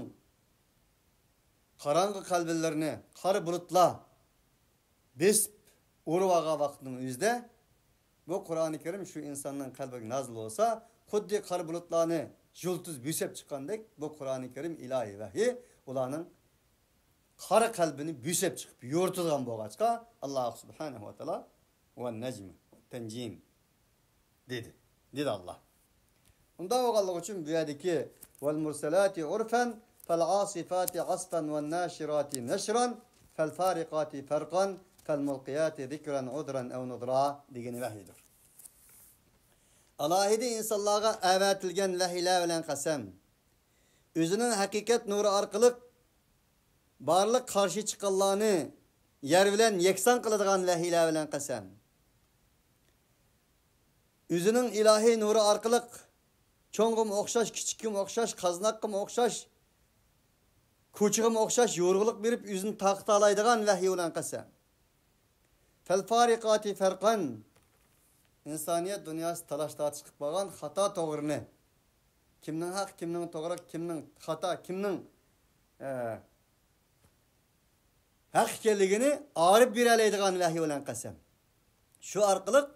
قاراڭغۇ قەلبىلىرىنى قارا بۇلۇتلار بېسىپ ئورۇۋالغان ۋاقىتنىڭ ئۆزىدە بۇ قۇرئانى كەرىم شۇ ئىنساننىڭ قەلبىگە نازىل بولسا، خۇددى قارا بۇلۇتلارنى يۇلتۇز بۆسۈپ چىققاندەك، بۇ قۇرئانى كەرىم ئىلاھىي ۋەھىي ئۇلارنىڭ قارا قەلبىنى بۆسۈپ چىقىپ يورۇتىدىغان بولغاچقا، ئاللاھ سۇبھانەھۇ ۋە تائالا ۋەننەجم، تەنجىم دېدى. دېدى ئاللاھ. ئۇنداق بولغانلىقى ئۈچۈن بۇ يەردىكى ۋەلمۇرسەلاتى ئۇرفەن، فەلئاسىفاتى ئاسفەن، ۋەنناشىراتى نەشرەن، فەلفارىقاتى فەرقەن، فەلمۇلقىياتى زىكرەن، ئۇزرەن ئەۋ نۇزرا دېگىنى ۋەھىيدۇر. ئالاھىدە ئىنسانلارغا ئەۋەتىلگەن ۋەھىيلەر بىلەن قەسەم. ئۆزىنىڭ ھەقىقەت نۇرى ئارقىلىق بارلىق قارشى چىققانلارنى يەر بىلەن يەكسان قىلىدىغان ۋەھىيلەر بىلەن قەسەم. ئۆزىنىڭ ئىلاھىي نۇرى ئارقىلىق چوڭغىمۇ ئوخشاش، كىچىككىمۇ ئوخشاش، قازناققىمۇ ئوخشاش، كوچىغىمۇ ئوخشاش يورۇقلۇق بېرىپ، ئۆزىنى تارقىتالايدىغان ۋەھىي بىلەن قەسەم. فەلفارىقاتى فەرقەن. ئىنسانىيەت دۇنياسى تالاش-تارتىش قىلىپ قالغان خاتا توغرىنى، كىمنىڭ ھەق، كىمنىڭ توغرا، كىمنىڭ خاتا، كىمنىڭ، ئە، ھەق ئىكەنلىكىنى ئايرىپ بېرەلەيدىغان ۋەھىي بىلەن قەسەم. شۇ ئارقىلىق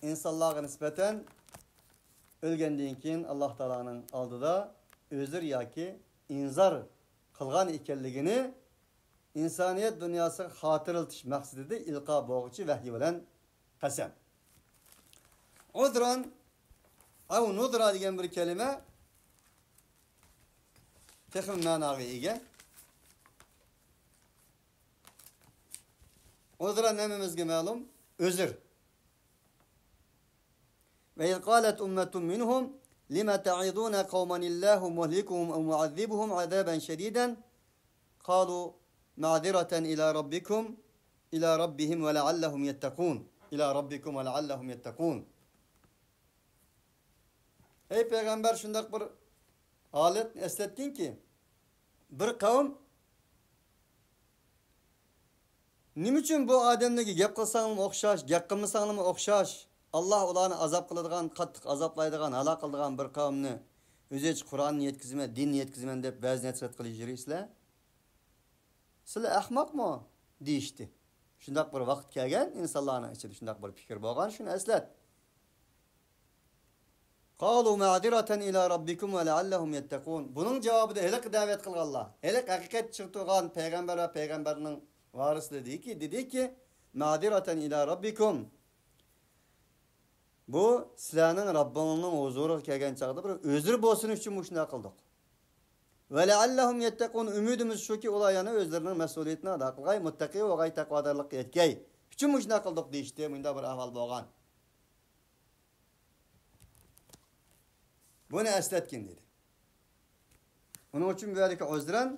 ئىنسانلارغا نىسبەتەن ئۆلگەندىن كېيىن ئاللاھ تائالانىڭ ئالدىدا ئۆزۈر ياكى ئىنزار قىلغان ئىكەنلىكىنى ئىنسانىيەت دۇنياسىغا خاتىرىلىتىش مەقسىتىدە ئىلقا بولغۇچى ۋەھىي بىلەن قەسەم. ئۇزران ئەۋ نۇزرا دېگەن بىر كەلىمە تېخىمۇ مەناغا ئىگە. ئۇزران ھەممىمىزگە مەلۇم، ئۆزۈر. وإذ قالت أمة منهم لم تعظون قوما الله مهلكهم أو معذبهم عذابا شديدا قالوا معذرة إلى ربكم إلى ربهم ولعلهم يتقون. إلى ربكم ولعلهم يتقون. ئەي پەيغەمبەر، شۇنداق بىر ھالەتنى ئەسلەتكىنكى، بىر قەۋم نېمە ئۈچۈن بۇ ئادەملەرگە گەپ قىلساڭلىمۇ ئوخشاش، گەپ قىلمىساڭلىمۇ ئوخشاش، ئاللاھ ئۇلارنى ئازاب قىلىدىغان، قاتتىق ئازابلايدىغان، ھالاك قىلىدىغان بىر قەۋمنى ئۆزى ھېچ قۇرئاننى يەتكۈزىمەن، دىننى يەتكۈزىمەن دەپ ۋەز-نەسىھەت قىلىپ يۈرىسىلەر؟ سىلەر ئەخمەقمۇ؟ دېيىشتى. شۇنداق بىر ۋاقىت كەلگەن، ئىنسانلارنىڭ ئىچىدە شۇنداق بىر پىكىر بولغان، شۇنى ئەسلەت. قالوا معذرة إلى ربكم ولعلهم يتقون. بۇنىڭ جاۋابىدا ھېلىقى دەۋەت قىلغانلار، ھېلىقى ھەقىقەت چىقىپ تۇرغان پەيغەمبەر ۋە پەيغەمبەرنىڭ ۋارىسلىرى دېدىكى، دېدىكى، معذرة إلى ربكم. بۇ سىلەرنىڭ رەببىڭنىڭ ھۇزۇرىغا كەلگەن چاغدا بىر ئۆزرى بولسۇن ئۈچۈن مۇشۇنداق قىلدۇق. ولعلهم يتقون، ئۈمىدىمىز شۇكى، ئۇلار يەنە ئۆزلىرىنىڭ مەسئۇلىيىتىنى ئادا قىلغاي، مۇتتەقى بولغاي، تەقۋادارلىققا يەتكەي ئۈچۈن مۇشۇنداق قىلدۇق دېيىشتى. مۇنداق بىر ئەھۋال بولغان. بۇنى ئەسلەتكىن دېدى. ئۇنىڭ ئۈچۈن بۇ يەردىكى ئۆزرەن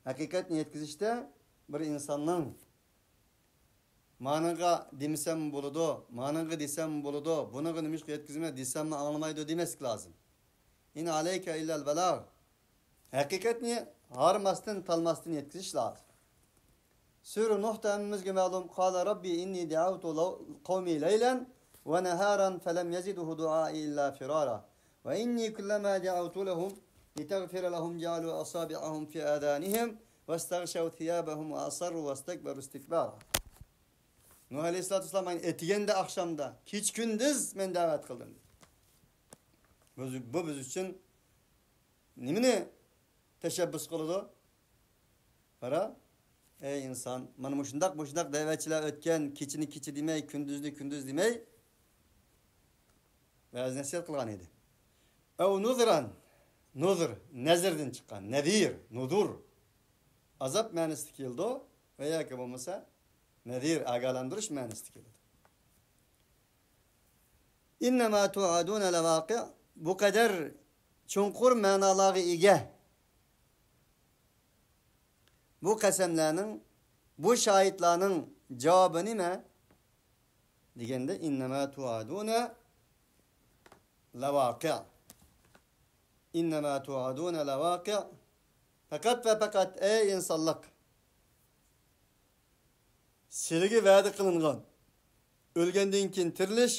ھەقىقەتنى يەتكۈزۈشتە بىر ئىنساننىڭ مانىڭغا دېمىسەم بولىدۇ، مانىڭغا دېسەم بولىدۇ، بۇنىڭغا نېمىشقا يەتكۈزىمەن دېسەممۇ ئاڭلىمايدۇ دېمەسلىك لازىم. ئىن ئەلەيكە ئىللەل بەلاغ. ھەقىقەتنى ھارماستىن، تالماستىن يەتكۈزۈش لازىم. سۈرە نۇھتا ھەممىمىزگە مەلۇم، قال رب إني دعوت لو-، قومي ليلا ونهارا فلم يزدهم دعائي إلا فرارا وإني كلما دعوتهم لتغفر لهم جعلوا أصابعهم في آذانهم واستغشوا ثيابهم وأصروا واستكبروا استكبارا. نۇھ ئەلەيھىسسالاتۇ ۋەسسالام ماڭا ئېتىگەندە ئاخشامدا، كېچە كۈندۈز مەن دەۋەت قىلدىم. بۇ، بۇ بىز ئۈچۈن نېمىنى تەشەببۇس قىلىدۇ؟ قارا، ئەي ئىنسان، مانا مۇشۇنداق، مۇشۇنداق دەۋەتچىلەر ئۆتكەن، كېچىنى كېچە دېمەي، كۈندۈزنى كۈندۈز دېمەي، ۋەز نەسىھەت قىلغان ئىدى. ئەۋ نۇزران، نۇزر، نەزىردىن چىققان، نەزىر، نۇزۇر. ئازاب مەنىسىدە كېلىدۇ ۋە ياكى بولمىسا نەزىر، ئاگاھلاندۇرۇش مەنىسىدە كېلىدۇ. ئىننەما توئادۇنە لەۋاقىئ، بۇ قەدەر چوڭقۇر مەنالارغا ئىگە بۇ قەسەملەرنىڭ، بۇ شاھىتلارنىڭ جاۋابى نېمە دېگەندە، ئىننەما توئادۇنە لەۋاقىئ. ئىننەما توئادۇنە لەۋاقىئ. پەقەت ۋە پەقەت، ئەي ئىنسانلىق، سىلىگە ۋەدە قىلىنغان ئۆلگەندىن كېيىن تىرىلىش،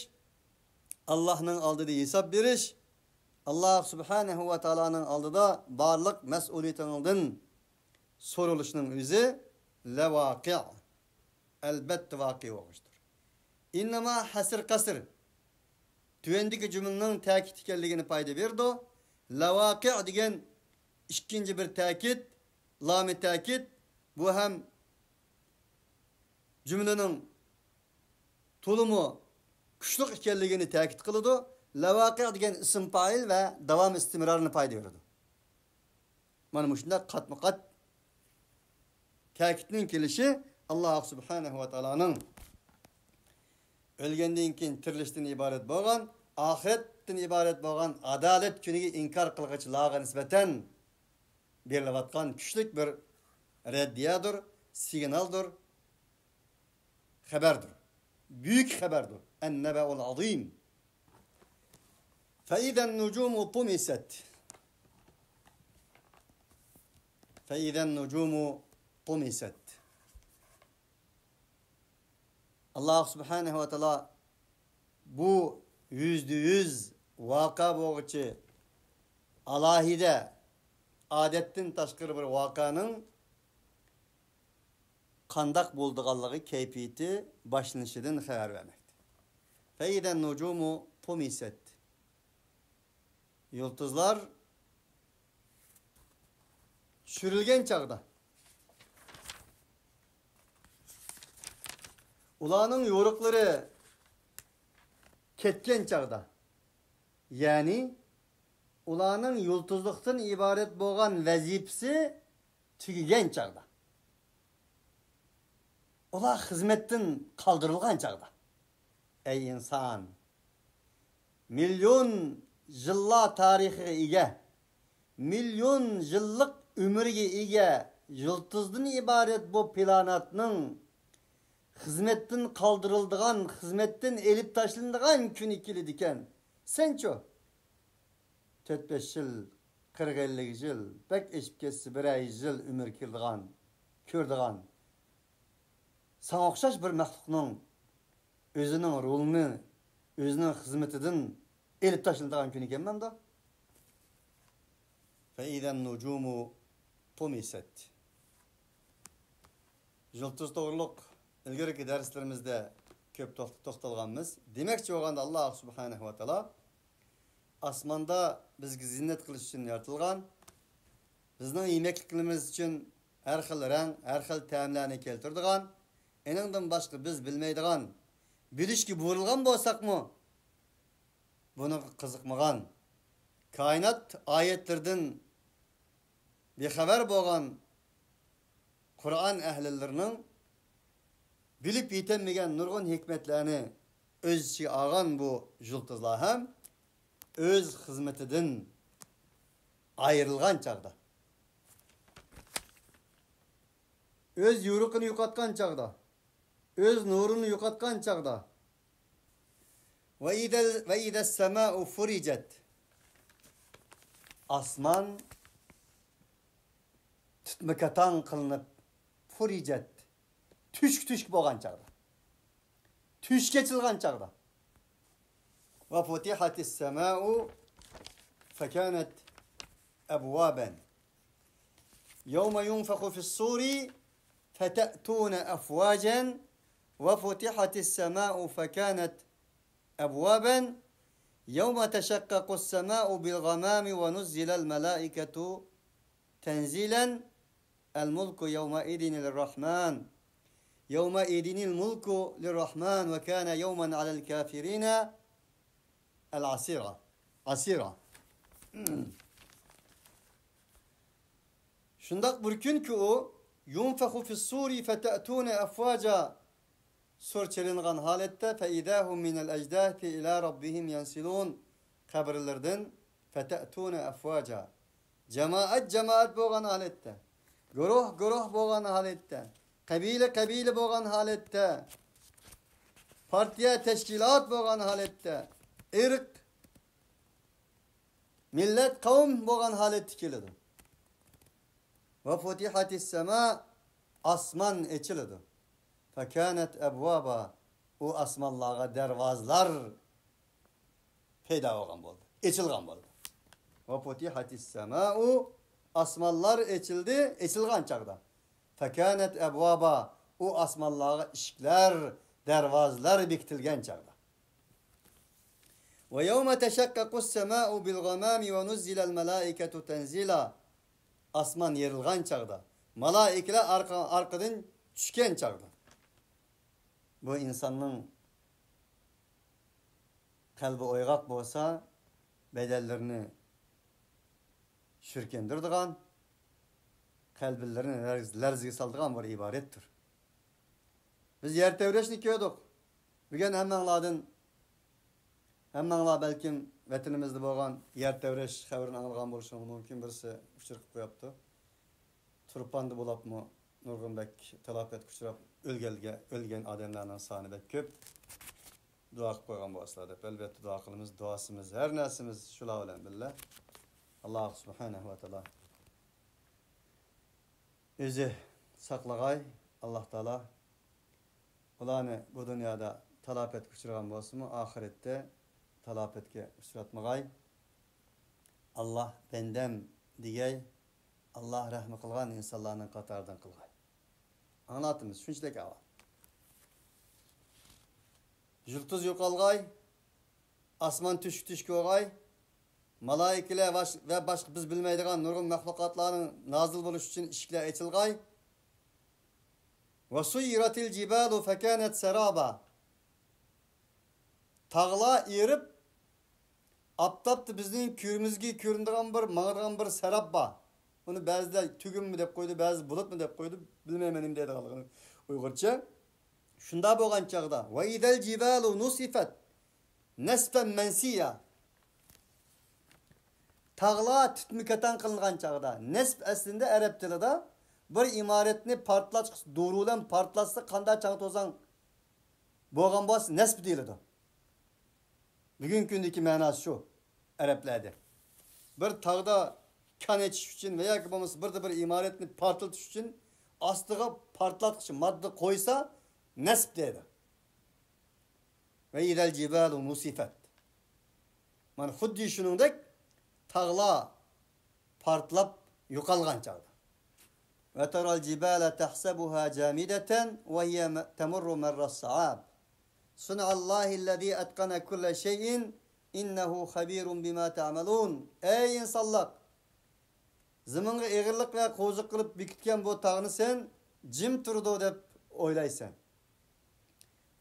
ئاللاھنىڭ ئالدىدا ھېساب بېرىش، ئاللاھ سۇبھانەھۇ ۋە تائالانىڭ ئالدىدا بارلىق مەسئۇلىيىتىڭدىن سورىلىشنىڭ ئۆزى لەۋاقىئ، ئەلبەتتە ۋەقە بولغۇچتۇر. ئىننەما ھەسر قەسر، تۆۋەندىكى جۈملىنىڭ تەكىت ئىكەنلىكىنى پايدا بېرىدۇ. لەۋاقىئ دېگەن ئىككىنچى بىر تەكىت، لامى تەكىت، بۇ ھەم جۈملىنىڭ تولىمۇ كۈچلۈك ئىكەنلىكىنى تەكىت قىلىدۇ. لەۋاقىئ دېگەن ئىسىم پائىل ۋە داۋام ئىستىمرارنى پايدا بېرىدۇ. مانا مۇشۇنداق قاتمۇ قات تەكىتنىڭ كېلىشى ئاللاھ سۇبھانەھۇ ۋە تائالانىڭ ئۆلگەندىن كېيىن تىرىلىشتىن ئىبارەت بولغان، ئاخىرەتتىن ئىبارەت بولغان ئادالەت كۈنىگە ئىنكار قىلغۇچىلارغا نىسبەتەن بېرىلىۋاتقان كۈچلۈك بىر رەددىيەدۇر، سىگنالدۇر، خەۋەردۇر. بۈيۈك خەۋەردۇر. ئەننەبەئۇل ئازىم. فەئىزەن نۇجۇمۇ طۇمىسەت. فەئىزەن نۇجۇمۇ طۇمىسەت. ئاللاھ سۇبھانەھۇ ۋە تائالا بۇ يۈزدە يۈز ۋەقە بولغۇچى ئالاھىدە، ئادەتتىن تاشقىرى بىر ۋەقەنىڭ قانداق بولىدىغانلىقى، كەيپىيىتى باشلىنىشىدىن خەۋەر بەرمەكتە. فەئىزەن نۇجۇمۇ طۇمىسەت. يۇلتۇزلار چۈشۈرۈلگەن چاغدا، ئۇلارنىڭ يورۇقلىرى كەتكەن چاغدا، يەنى ئۇلارنىڭ يۇلتۇزلۇقتىن ئىبارەت بولغان ۋەزىپىسى تۈگىگەن چاغدا، ئۇلار خىزمەتتىن قالدۇرۇلغان چاغدا، ئەي ئىنسان، مىليون يىللار تارىخىغا ئىگە، مىليون يىللىق ئۆمۈرگە ئىگە يۇلتۇزدىن ئىبارەت بۇ پلانېتنىڭ خىزمەتتىن قالدۇرۇلىدىغان، خىزمەتتىن ئېلىپ تاشلىنىدىغان كۈنى كېلىدىكەن. سەنچۇ؟ تۆت-بەش يىل، قىرىق-ئەللىك يىل، بەك ئېشىپ كەتسە بىرەر يۈز يىل ئۆمۈر كىرىدىغان، كۆرىدىغان، ساڭا ئوخشاش بىر مەخلۇقنىڭ ئۆزىنىڭ رولىنى، ئۆزىنىڭ خىزمىتىدىن ئېلىپ تاشلىنىدىغان كۈنى كەلمەمدۇ؟ فەئىزەن نۇجۇمۇ طۇمىسەت. يۇلتۇز توغرۇلۇق ئىلگىرىكى دەرسلىرىمىزدە كۆپ توخ-، توختالغانمىز. دېمەكچى بولغاندا، ئاللاھ سۇبھانەھۇ ۋە تائالا ئاسماندا بىزگە زىننەت قىلىش ئۈچۈن يارىتىلغان، بىزنىڭ يېمەكلىكلىرىمىز ئۈچۈن ھەر خىل رەڭ، ھەر خىل تەملەرنى كەلتۈرىدىغان، ئېنىڭدىن باشقا بىز بىلمەيدىغان، بىلىشكە بۇيرۇلغان بولساقمۇ، بۇنىڭغا قىزىقمىغان، كائىنات ئايەتلىرىدىن بىخەۋەر بولغان قۇرئان ئەھلىلىرىنىڭ بىلىپ يېتەلمىگەن نۇرغۇن ھېكمەتلەرنى ئۆز ئىچىگە ئالغان بۇ يۇلتۇزلار ھەم ئۆز خىزمىتىدىن ئايرىلغان چاغدا، ئۆز يورۇقىنى يوقاتقان چاغدا، ئۆز نۇرىنى يوقاتقان چاغدا. ۋە ئىدەل، ۋە ئىدەس سەمائۇ فۇرىجەت. ئاسمان تۈتمە-كاتاڭ قىلىنىپ، فۇرىجەت، تۈشكە تۈشكە بولغان چاغدا. تۈشكە ئېچىلغان چاغدا. ۋە فۇتىھەتىس سەمائۇ فەكانەت ئەبۋابەن. يوم ينفخ في الصور فتأتون أفواجا وفتحت السماء فكانت أبوابا يوم تشقق السماء بالغمام ونزل الملائكة تنزيلا الملك يومئذ للرحمن يومئذ الملك للرحمن وكان يوما على الكافرين العسيرا. عسيرا. شۇنداق بىر كۈنكى ئۇ، يۇنفەخۇ فىس سۇرى فەتەئتۇنە ئەفۋاجا، سۇر چېلىنغان ھالەتتە، فەئىزا ھۇم مىنەل ئەجداسى ئىلا رەببىھىم يەنسىلۇن، قەبرىلىرىدىن، فەتەئتۇنە ئەفۋاجا، جامائەت جامائەت بولغان ھالەتتە، گۇرۇھ گۇرۇھ بولغان ھالەتتە، قەبىلە قەبىلە بولغان ھالەتتە، پارتىيە تەشكىلات بولغان ھالەتتە، ئىرق، مىللەت، قەۋم بولغان ھالەتتە كېلىدۇ. ۋە فۇتىھەتىس سەما، ئاسمان ئېچىلىدۇ. فەكانەت ئەبۋابا، ئۇ ئاسمانلارغا دەرۋازىلار پەيدا بولغان بولدى، ئېچىلغان بولدى. ۋە فۇتىھەتىس سەمائۇ، ئاسمانلار ئېچىلدى، ئېچىلغان چاغدا. فەكانەت ئەبۋابا، ئۇ ئاسمانلارغا ئىشىكلەر، دەرۋازىلار بېكىتىلگەن چاغدا. ۋە يەۋمە تەشەققەقۇس سەمائۇ بىل غامامى ۋە نۇززىلەل مەلائىكەتۇ تەنزىلا. ئاسمان يېرىلغان چاغدا، مالائىكىلەر ئارقا-، ئارقىدىن چۈشكەن چاغدا. بۇ ئىنساننىڭ قەلبى ئويغاق بولسا، بەدەنلىرىنى شۈركەندۈرىدىغان، قەلبىلىرىنى لەرز-، لەرزىگە سالىدىغان بىر ئىبارەتتۇر. بىز يەر تەۋرەشنى كۆردۇق. بۈگۈن ھەممەڭلاردىن، ھەممەڭلار بەلكىم ۋەتىنىمىزدە بولغان يەر تەۋرەش خەۋىرىنى ئاڭلىغان بولۇشىڭىز مۇمكىن، بىرسى ئۇچۇر قىلىپ قويۇپتۇ. تۇرپاندا بولاپمۇ نۇرغۇن بەك تالاپەتكە ئۇچراپ، ئۆلگەنگە، ئۆلگەن ئادەملەرنىڭ سانى بەك كۆپ. دۇئا قىلىپ قويغان بولسىلا دەپ، ئەلۋەتتە دۇئا قىلىمىز، دۇئاسىمىز، ھەر نەرسىمىز شۇلار بىلەن بىللە. ئاللا سۇبھانەھۇ ۋە تائالا ئۆزى ساقلىغاي، ئاللا تائالا ئۇلارنى بۇ دۇنيادا تالاپەتكە ئۇچرىغان بولسىمۇ، ئاخىرەتتە تالاپەتكە ئۇچراتمىغاي. ئاللا بەندەم دېگەي، ئاللا رەھمى قىلغان ئىنسانلارنىڭ قاتارىدىن قىلغاي. ئاڭلاتىمىز، شۇنچىلىك ئەھۋال. يۇلتۇز يوقالغاي، ئاسمان تۈشۈك تۈشۈك بولغاي، مالائىكىلەر ۋە باش-، ۋە باشقا بىز بىلمەيدىغان نۇرغۇن مەخلۇقاتلارنىڭ نازىل بولۇشى ئۈچۈن ئىشىكلەر ئېچىلغاي. ۋە سۇيرەتىل جىبالۇ فەكانەت سەرابا. تاغلار ئېرىپ، ئاپتاپتا بىزنىڭ كۆزىمىزگە كۆرۈنىدىغان بىر، ماڭىدىغان بىر سەراب بار. ئۇنى بەزىلەر تۈگۈنمۇ دەپ قويىدۇ، بەزى بۇلۇتمۇ دەپ قويىدۇ. بىلمەيمەن نېمە دەيدىغانلىقىنى ئۇيغۇرچە. شۇنداق بولغان چاغدا، ۋە ئىزەل جىبالۇ نۇسىفەت نەسفەن مەنسىيا. تاغلار تۈتمە-كاتان قىلىنغان چاغدا، نەسف ئەسلىدە ئەرەب تىلىدا بىر ئىمارەتنى پارتلاتقۇچ دورا بىلەن پارتلاتسا قانداق چاڭ-توزان بولغان بولسا نەسف دېيىلىدۇ. بۈگۈنكى كۈندىكى مەناسى شۇ ئەرەبلەردە. بىر تاغدا كان ئېچىش ئۈچۈن ۋە ياكى بولمىسا بىردە بىر ئىمارەتنى پارتلىتىش ئۈچۈن ئاستىغا پارتلاتقۇچ ماددا قويسا نەسف دەيدۇ. ۋە ئىزەل جىبالۇ نۇسىفەت. مانا خۇددى شۇنىڭدەك تاغلار پارتلاپ يوقالغان چاغدا. ۋە تەرەل جىبالە تەھسەبۇھا جامىدەتەن ۋە ھىيە مە-، تەمۇررۇ مەررەس سەھاب. سۇنئەللاھىللەزى ئەتقەنە كۇللە شەيئىن ئىننەھۇ خەبىرۇن بىما تەئمەلۇن. ئەي ئىنسانلار! زېمىنغا ئېغىرلىق ۋە قوزۇق قىلىپ بېكىتكەن بۇ تاغنى سەن جىم تۇرىدۇ دەپ ئويلايسەن.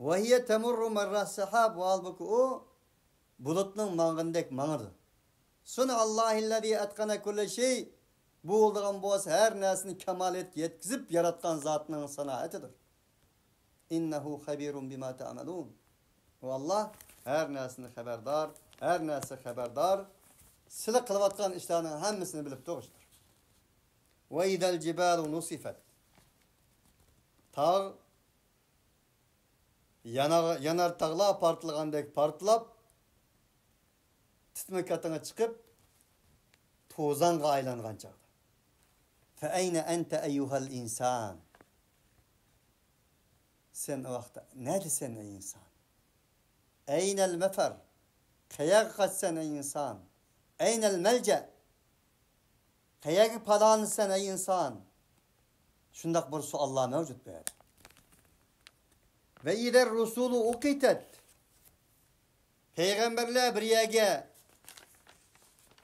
ۋە ھىيە تەمۇررۇ مەررەس سەھاب، ھالبۇكى ئۇ بۇلۇتنىڭ ماڭغىنىدەك ماڭىدۇ. سۇنئەللاھىللەزى ئەتقەنە كۇللە شەي، بولىدىغان بولسا ھەر نەرسىنى كامالىيەتكە يەتكۈزۈپ ياراتقان زاتنىڭ سانائىتىدۇر. ئىننەھۇ خەبىرۇن بىما تەئمەلۇن. ئۇ ئاللا ھەر نەرسىنى خەۋەردار، ھەر نەرسە خەۋەردار. سىلى قىلىۋاتقان ئىشلارنىڭ ھەممىسىنى بىلىپ تۇرغۇچىدۇر. ۋە ئىزەل جىبالۇ نۇسىفەت. تاغ يانار، يانار تاغلار پارتلىغاندەك پارتلاپ، تىتمە كاتىڭى چىقىپ، توزانغا ئايلانغان چاغدا. فأين أنت أيها الإنسان؟ سەن ئۇ ۋاقىتتا نەدىسەن، ئەي ئىنسان؟ أين المفر؟ قەيەرگە قاچىسەن، ئەي ئىنسان؟ أين الملجأ؟ قەيەرگە پالانىسەن، ئەي ئىنسان؟ شۇنداق بىر سوئاللار مەۋجۇت بۇ يەردە. وإذا الرسل أقتت. پەيغەمبەرلەر بىر يەرگە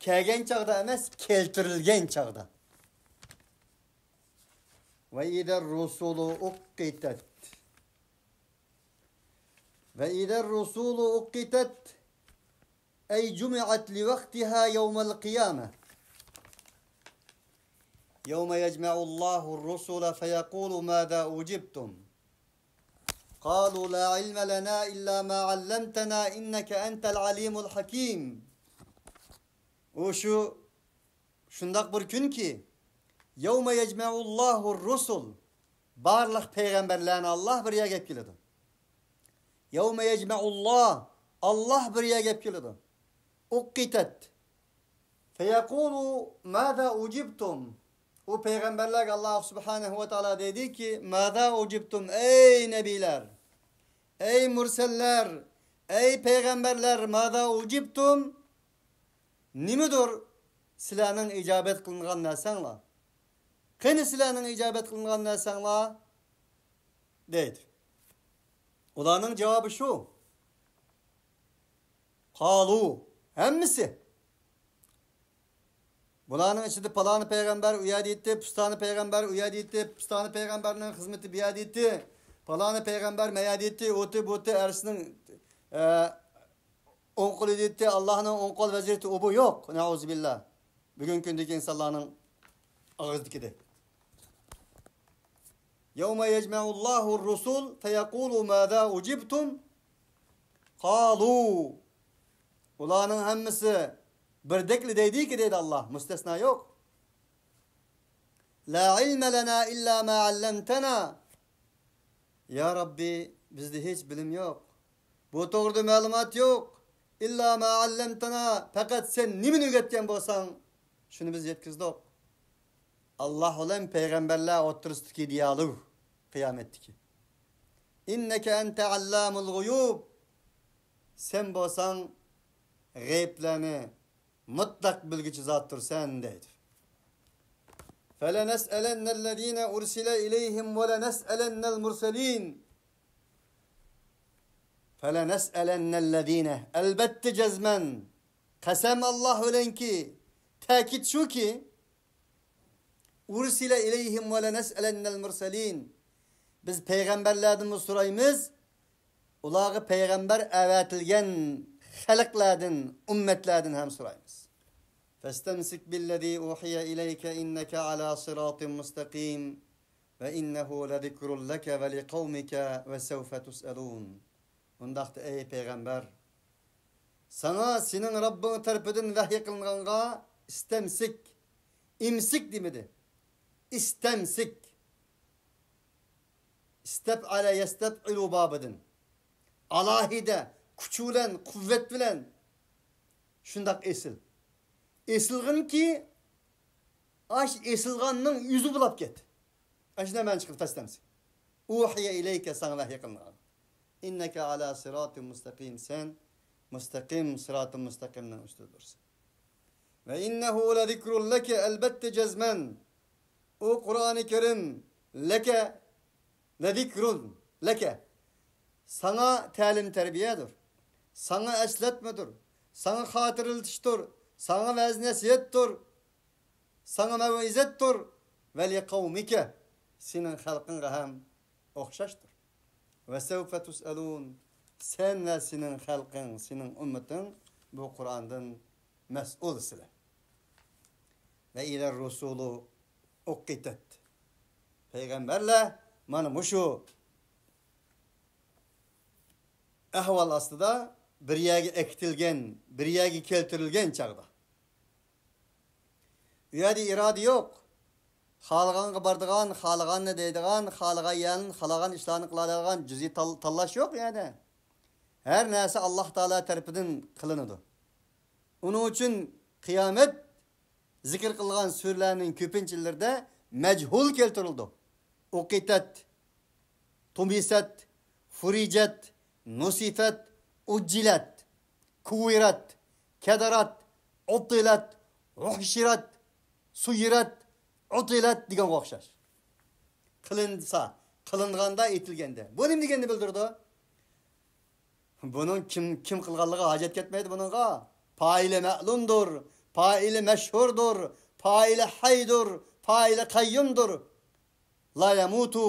كەلگەن چاغدا ئەمەس، كەلتۈرۈلگەن چاغدا. وإذا الرسل أقتت. وإذا الرسل أقتت، أي جمعت لوقتها يوم القيامة. يوم يجمع الله الرسل فيقول ماذا أجبتم؟ قالوا لا علم لنا إلا ما علمتنا إنك أنت العليم الحكيم. ئۇ شۇ شۇنداق بىر كۈنكى، يوم يجمع الله الرسل، بارلىق پەيغەمبەرلەرنى ئاللاھ بىر يەرگە ئەپ كېلىدۇ. يوم يجمع الله، ئاللاھ بىر يەرگە ئەپ كېلىدۇ. أقتت. فيقول ماذا أجبتم؟ ئۇ پەيغەمبەرلەرگە ئاللاھ سۇبھانەھۇ ۋە تائالا دەيدۇكى، ماذا أجبتم؟ ئەي نەبىلەر، ئەي مۇرسەللەر، ئەي پەيغەمبەرلەر، ماذا أجبتم؟ نېمىدۇر سىلەرنىڭ ئىجابەت قىلىنغان نەرسەڭلار؟ قېنى سىلەرنىڭ ئىجابەت قىلىنغان نەرسەڭلار؟ دەيدۇ. ئۇلارنىڭ جاۋابى شۇ. قالوا، ھەممىسى. بۇلارنىڭ ئىچىدە پالانى پەيغەمبەر ئۇ يەردە ئىدى، پۇستانى پەيغەمبەر ئۇ يەردە ئىدى، پۇستانى پەيغەمبەرنىڭ خىزمىتى بۇ يەردە ئىدى، پالانى پەيغەمبەر مە يەردە ئىدى، ئۇتى بۇتى ئەرشنىڭ، ئە، ئوڭ قولىدا ئىدى، ئاللاھنىڭ ئوڭ قول ۋەزىرىتى ئۇ بۇ يوق. نەئۇزۇبىللا. بۈگۈنكى كۈندىكى ئىنسانلارنىڭ ئاغزىدىكىدەك. يوم يجمع الله الرسل فيقول ماذا أجبتم؟ قالوا. ئۇلارنىڭ ھەممىسى بىردەكلا دەيدىكى، دەيدۇ ئاللاھ، مۇستەسنا يوق. لا علم لنا إلا ما علمتنا. يا رەببى، بىزدە ھېچ بىلىم يوق. بۇ توغرىدا مەلۇمات يوق. إلا ما علمتنا، پەقەت سەن نېمىنى ئۆگەتكەن بولساڭ، شۇنى بىز يەتكۈزدۇق. ئاللاھ بىلەن پەيغەمبەرلەر ئوتتۇرىسىدىكى دىئالوگ قىيامەتتىكى. إنك أنت علام الغيوب. سەن بولساڭ غەيىبلەرنى مۇتلەق بىلگۈچى زاتتۇرسەن، دەيدۇ. فلنسألن الذين أرسل إليهم ولنسألن المرسلين. فلنسألن الذين، ئەلبەتتە جەزمەن، قەسەم ئاللاھ بىلەنكى، تەكىت شۇكى، أرسل إليهم ولنسألن المرسلين. بىز پەيغەمبەرلەردىنمۇ سورايمىز، ئۇلارغا پەيغەمبەر ئەۋەتىلگەن خەلقلەردىن، ئۈممەتلەردىن ھەم سورايمىز. فاستمسك بالذي أوحي إليك إنك على صراط مستقيم وإنه لذكر لك ولقومك وسوف تسألون. ئۇنداقتا ئەي پەيغەمبەر، ساڭا سېنىڭ رەببىڭ تەرىپىدىن ۋەھىي قىلىنغانغا ئىستەمسىك، ئىمسىك دېمىدى. ئىستەمسىك. ئىستەپئەلە يەستەپئىلۇ بابىدىن. ئالاھىدە، كۈچ بىلەن، قۇۋۋەت بىلەن شۇنداق ئېسىل. ئېسىلغىنكى، ئاش ئېسىلغاننىڭ يۈزى بۇلاپ كەت. ئاشۇنداق مەنە چىقىدۇ، فاستمسك. أوحي إليك، ساڭا ۋەھىي قىلىنغان. إنك على صراط مستقيم، سەن مۇستەقىم، سىراتى مۇستەقىمنىڭ ئۈستىدە تۇرسەن. وإنه لذكر لك، ئەلبەتتە جەزمەن، ئۇ قۇرئانى كەرىم، لەكە، لەزىكرۇن لەكە، ساڭا تەلىم تەربىيەدۇر، ساڭا ئەسلەتمىدۇر، ساڭا خاتىرىلىتىشتۇر، ساڭا ۋەز نەسىھەتتۇر، ساڭا مەۋئىزەتتۇر، ۋەلىقەۋمىكە، سېنىڭ خەلقىڭغا ھەم ئوخشاشتۇر. ۋەسەۋفە تۇسئەلۇن، سەن ۋە سېنىڭ خەلقىڭ، سېنىڭ ئۈممىتىڭ بۇ قۇرئاندىن مەسئۇلسىلەر. ۋە ئىزەر رۇسۇلۇ ئۇقىتەت. پەيغەمبەرلەر مانا مۇشۇ ئەھۋال ئاستىدا بىر يەرگە ئەكېتىلگەن، بىر يەرگە كەلتۈرۈلگەن چاغدا. ئۇ يەردە ئىرادە يوق. خالىغانغا بارىدىغان، خالىغاننى دەيدىغان، خالىغان يەرنى، خالىغان ئىشلارنى قىلالايدىغان جۈزئىي تال-، تاللاش يوق يەنە. ھەر نەرسە ئاللاھ تائالا تەرىپىدىن قىلىنىدۇ. ئۇنىڭ ئۈچۈن قىيامەت زىكىر قىلغان سۈرىلەرنىڭ كۆپىنچىلىرىدە مەجھۇل كەلتۈرۈلىدۇ. ئۇقىتەت، تۇمىسەت، فۇرىجەت، نۇسىفەت، ئۇججىلەت، كۇۋۋىرەت، كەدەرەت، ئۇتتىلەت، ھۇششىرەت، سۇيىرەت، ئۇتىلەت دېگەنگە ئوخشاش. قىلىنسا، قىلىنغاندا، ئېيتىلگەندە. بۇ نېمە دېگەننى بىلدۈرىدۇ؟ بۇنىڭ كىم، كىم قىلغانلىقى ھاجەت كەتمەيدۇ بۇنىڭغا. پائىلى مەلۇمدۇر، پائىلى مەشھۇردۇر، پائىلى ھەيدۇر، پائىلى قەييۇمدۇر. لا يەمۇتۇ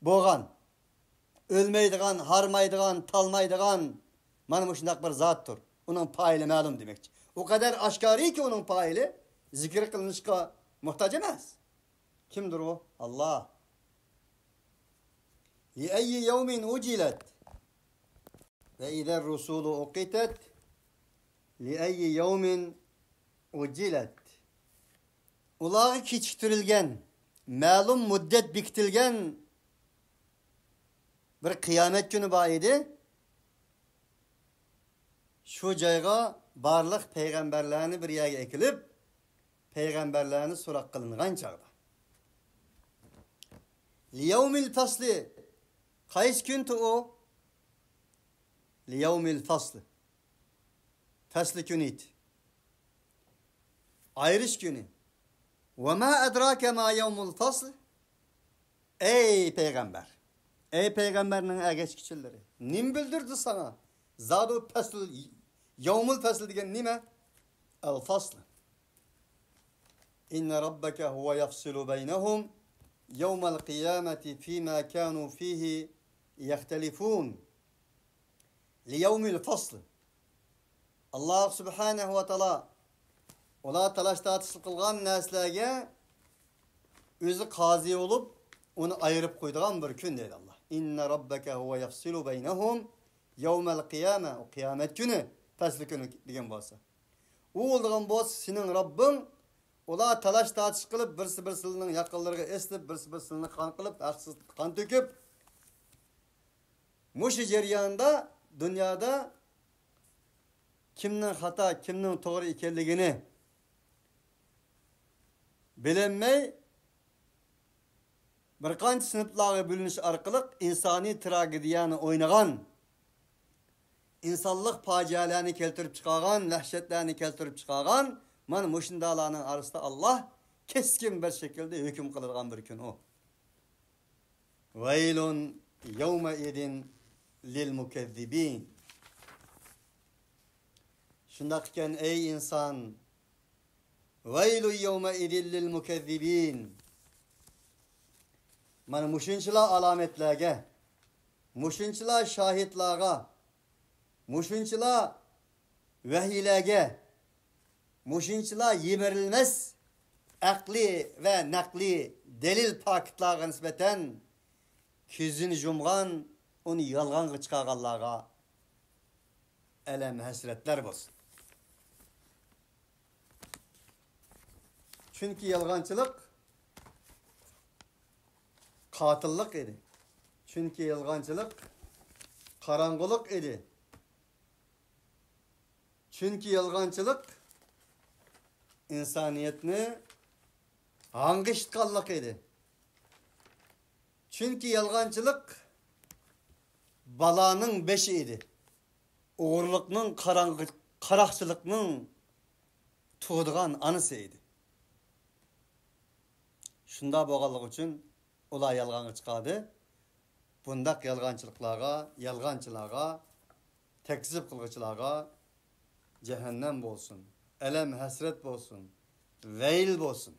بولغان، ئۆلمەيدىغان، ھارمايدىغان، تالمايدىغان، مانا مۇشۇنداق بىر زاتتۇر. ئۇنىڭ پائىلى مەلۇم دېمەكچى. ئۇ قەدەر ئاشكارىكى ئۇنىڭ پائىلى، زىكىر قىلىنىشقا موھتاج ئەمەس. كىمدۇر ئۇ؟ ئاللاھ. لِأَيِّ يَوْمٍ أُجِّلَتْ وَإِذَا الرُّسُلُ أُقِّتَتْ لِأَيِّ يَوْمٍ أُجِّلَتْ. ئۇلارغا كېچىكتۈرۈلگەن، مەلۇم مۇددەت بېكىتىلگەن بىر قىيامەت كۈنى بار ئىدى. شۇ جايغا بارلىق پەيغەمبەرلەرنى بىر يەرگە ئەكېلىپ، پەيغەمبەرلەرنى سوراق قىلىنغان چاغدا. لِيَوْمِ الْفَصْلِ. قايسى كۈنتى ئۇ؟ لِيَوْمِ الْفَصْلِ. پەسلى كۈنى ئىدى. ئايرىش كۈنى. وَمَا أَدْرَاكَ مَا يَوْمُ الْفَصْلِ. ئەي پەيغەمبەر! ئەي پەيغەمبەرنىڭ ئەگەشكۈچىلىرى! نېمە بىلدۈردى ساڭا؟ زادۇ پەسل، يەۋمۇل پەسل دېگەن نېمە؟ ئەل فەسل. إِنَّ رَبَّكَ هُوَ يَفْصِلُ بَيْنَهُمْ يَوْمَ الْقِيَامَةِ فِيمَا كَانُوا فِيهِ يَخْتَلِفُونَ. لِيَوْمِ الْفَصْلِ. ئاللاھ سۇبھانەھۇ ۋە تائالا ئۇلار تالاش-تارتىش قىلغان نەرسىلەرگە ئۆزى قازى بولۇپ، ئۇنى ئايرىپ قويىدىغان بىر كۈن دەيدۇ ئاللاھ. إِنَّ رَبَّكَ هُوَ يَفْصِلُ بَيْنَهُمْ يَوْمَ الْقِيَامَةِ. ئۇ قىيامەت كۈنى، پەسلى كۈنى دېگەن بولسا. ئۇ بولىدىغان بولسا سېنىڭ رەببىڭ ئۇلار تالاش-تارتىش قىلىپ، بىرسى بىرسىنىڭ ياقىنلىرىغا ئېسىلىپ، بىرسى بىرسىنى قان قىلىپ، ھەقسىز قان تۆكۈپ، مۇشۇ جەرياندا دۇنيادا كىمنىڭ خاتا، كىمنىڭ توغرا ئىكەنلىكىنى بىلەلمەي، بىر قانچە سىنىپلارغا بۆلۈنۈش ئارقىلىق ئىنسانىي تراگېدىيەنى ئوينىغان، ئىنسانلىق پاجىئەلەرنى كەلتۈرۈپ چىقارغان، ۋەھشەتلەرنى كەلتۈرۈپ چىقارغان مانا مۇشۇنداقلارنىڭ ئارىسىدا ئاللاھ كەسكىن بىر شەكىلدە ھۆكۈم قىلىدىغان بىر كۈن ئۇ. وَيْلٌ يَوْمَئِذٍ لِلْمُكَذِّبِينَ. شۇنداق ئىكەن، ئەي ئىنسان، وَيْلٌ يَوْمَئِذٍ لِلْمُكَذِّبِينَ. مانا مۇشۇنچىلا ئالامەتلەرگە، مۇشۇنچىلا شاھىتلارغا، مۇشۇنچىلا ۋەھىيلەرگە، مۇشۇنچىلا يىمىرىلمەس ئەقلى ۋە نەقلى دەلىل پاكىتلارغا نىسبەتەن كۆزىنى يۇمغان، ئۇنى يالغانغا چىقارغانلارغا ئەلەم ھەسرەتلەر بولسۇن. چۈنكى يالغانچىلىق قاتىللىق ئىدى. چۈنكى يالغانچىلىق قاراڭغۇلۇق ئىدى. چۈنكى يالغانچىلىق ئىنسانىيەتنى ھاڭغىشىتقانلىق ئىدى. چۈنكى يالغانچىلىق بالانىڭ بېشى ئىدى. ئوغرىلىقنىڭ، قاراڭغۇ-، قاراقچىلىقنىڭ تۇغىدىغان ئانىسى ئىدى. شۇنداق بولغانلىقى ئۈچۈن ئۇلار يالغانغا چىقاردى. بۇنداق يالغانچىلىقلارغا، يالغانچىلارغا، تەكزىپ قىلغۇچىلارغا جەھەننەم بولسۇن، ئەلەم ھەسرەت بولسۇن، ۋەيل بولسۇن.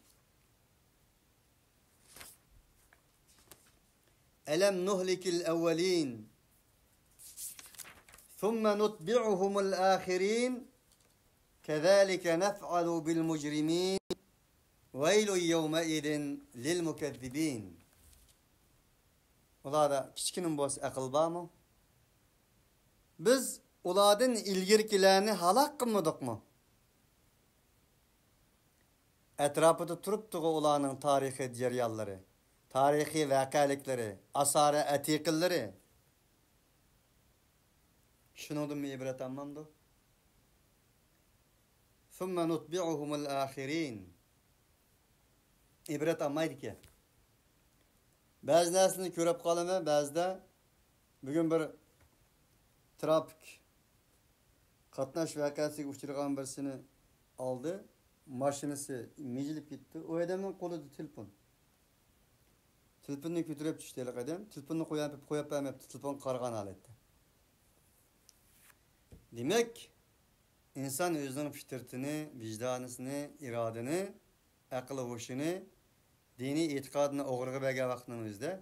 أَلَمْ نُهْلِكِ الْأَوَّلِينَ ثُمَّ نُتْبِعُهُمُ الْآخِرِينَ كَذَلِكَ نَفْعَلُ بِالْمُجْرِمِينَ وَيْلٌ يَوْمَئِذٍ لِلْمُكَذِّبِينَ. ئۇلاردا كىچىككىنىمۇ بولسا ئەقىل بارمۇ؟ بىز ئۇلاردىن ئىلگىرىكىلەرنى ھالاك قىلمىدۇقمۇ؟ ئەتراپىدا تۇرۇپتىغۇ ئۇلارنىڭ تارىخىي جەريانلىرى، تارىخىي ۋەقەلىكلىرى، ئاسارە ئەتىقىلىرى. شۇنىڭدىنمۇ ئىبرەت ئالمامدۇ؟ ثم نتبعهم الآخرين. ئىبرەت ئالمايدىكەن. بەزى نەرسىنى كۆرۈپ قالىمەن، بەزىدە. بۈگۈن بىر تىراپىك قاتناش ۋەقەسىگە ئۇچرىغان بىرسىنى ئالدى. ماشىنىسى مىجىلىپ كېتىپتۇ. ئۇ ئادەمنىڭ قولىدا تېلېفون. تېلېفوننى كۆتۈرۈپ چۈشتى ھېلىقى ئادەم. تېلېفوننى قويۇپ، قويۇپ بەرمەپتۇ. تېلېفونغا قارىغان ھالەتتە. دېمەك، ئىنسان ئۆزىنىڭ پىترىتىنى، ۋىجدانىسىنى، ئىرادىنى، ئەقىل ھوشىنى، دىنىي ئېتىقادىنى ئوغرىغا بەرگەن ۋاقىتنىڭ ئۆزىدە،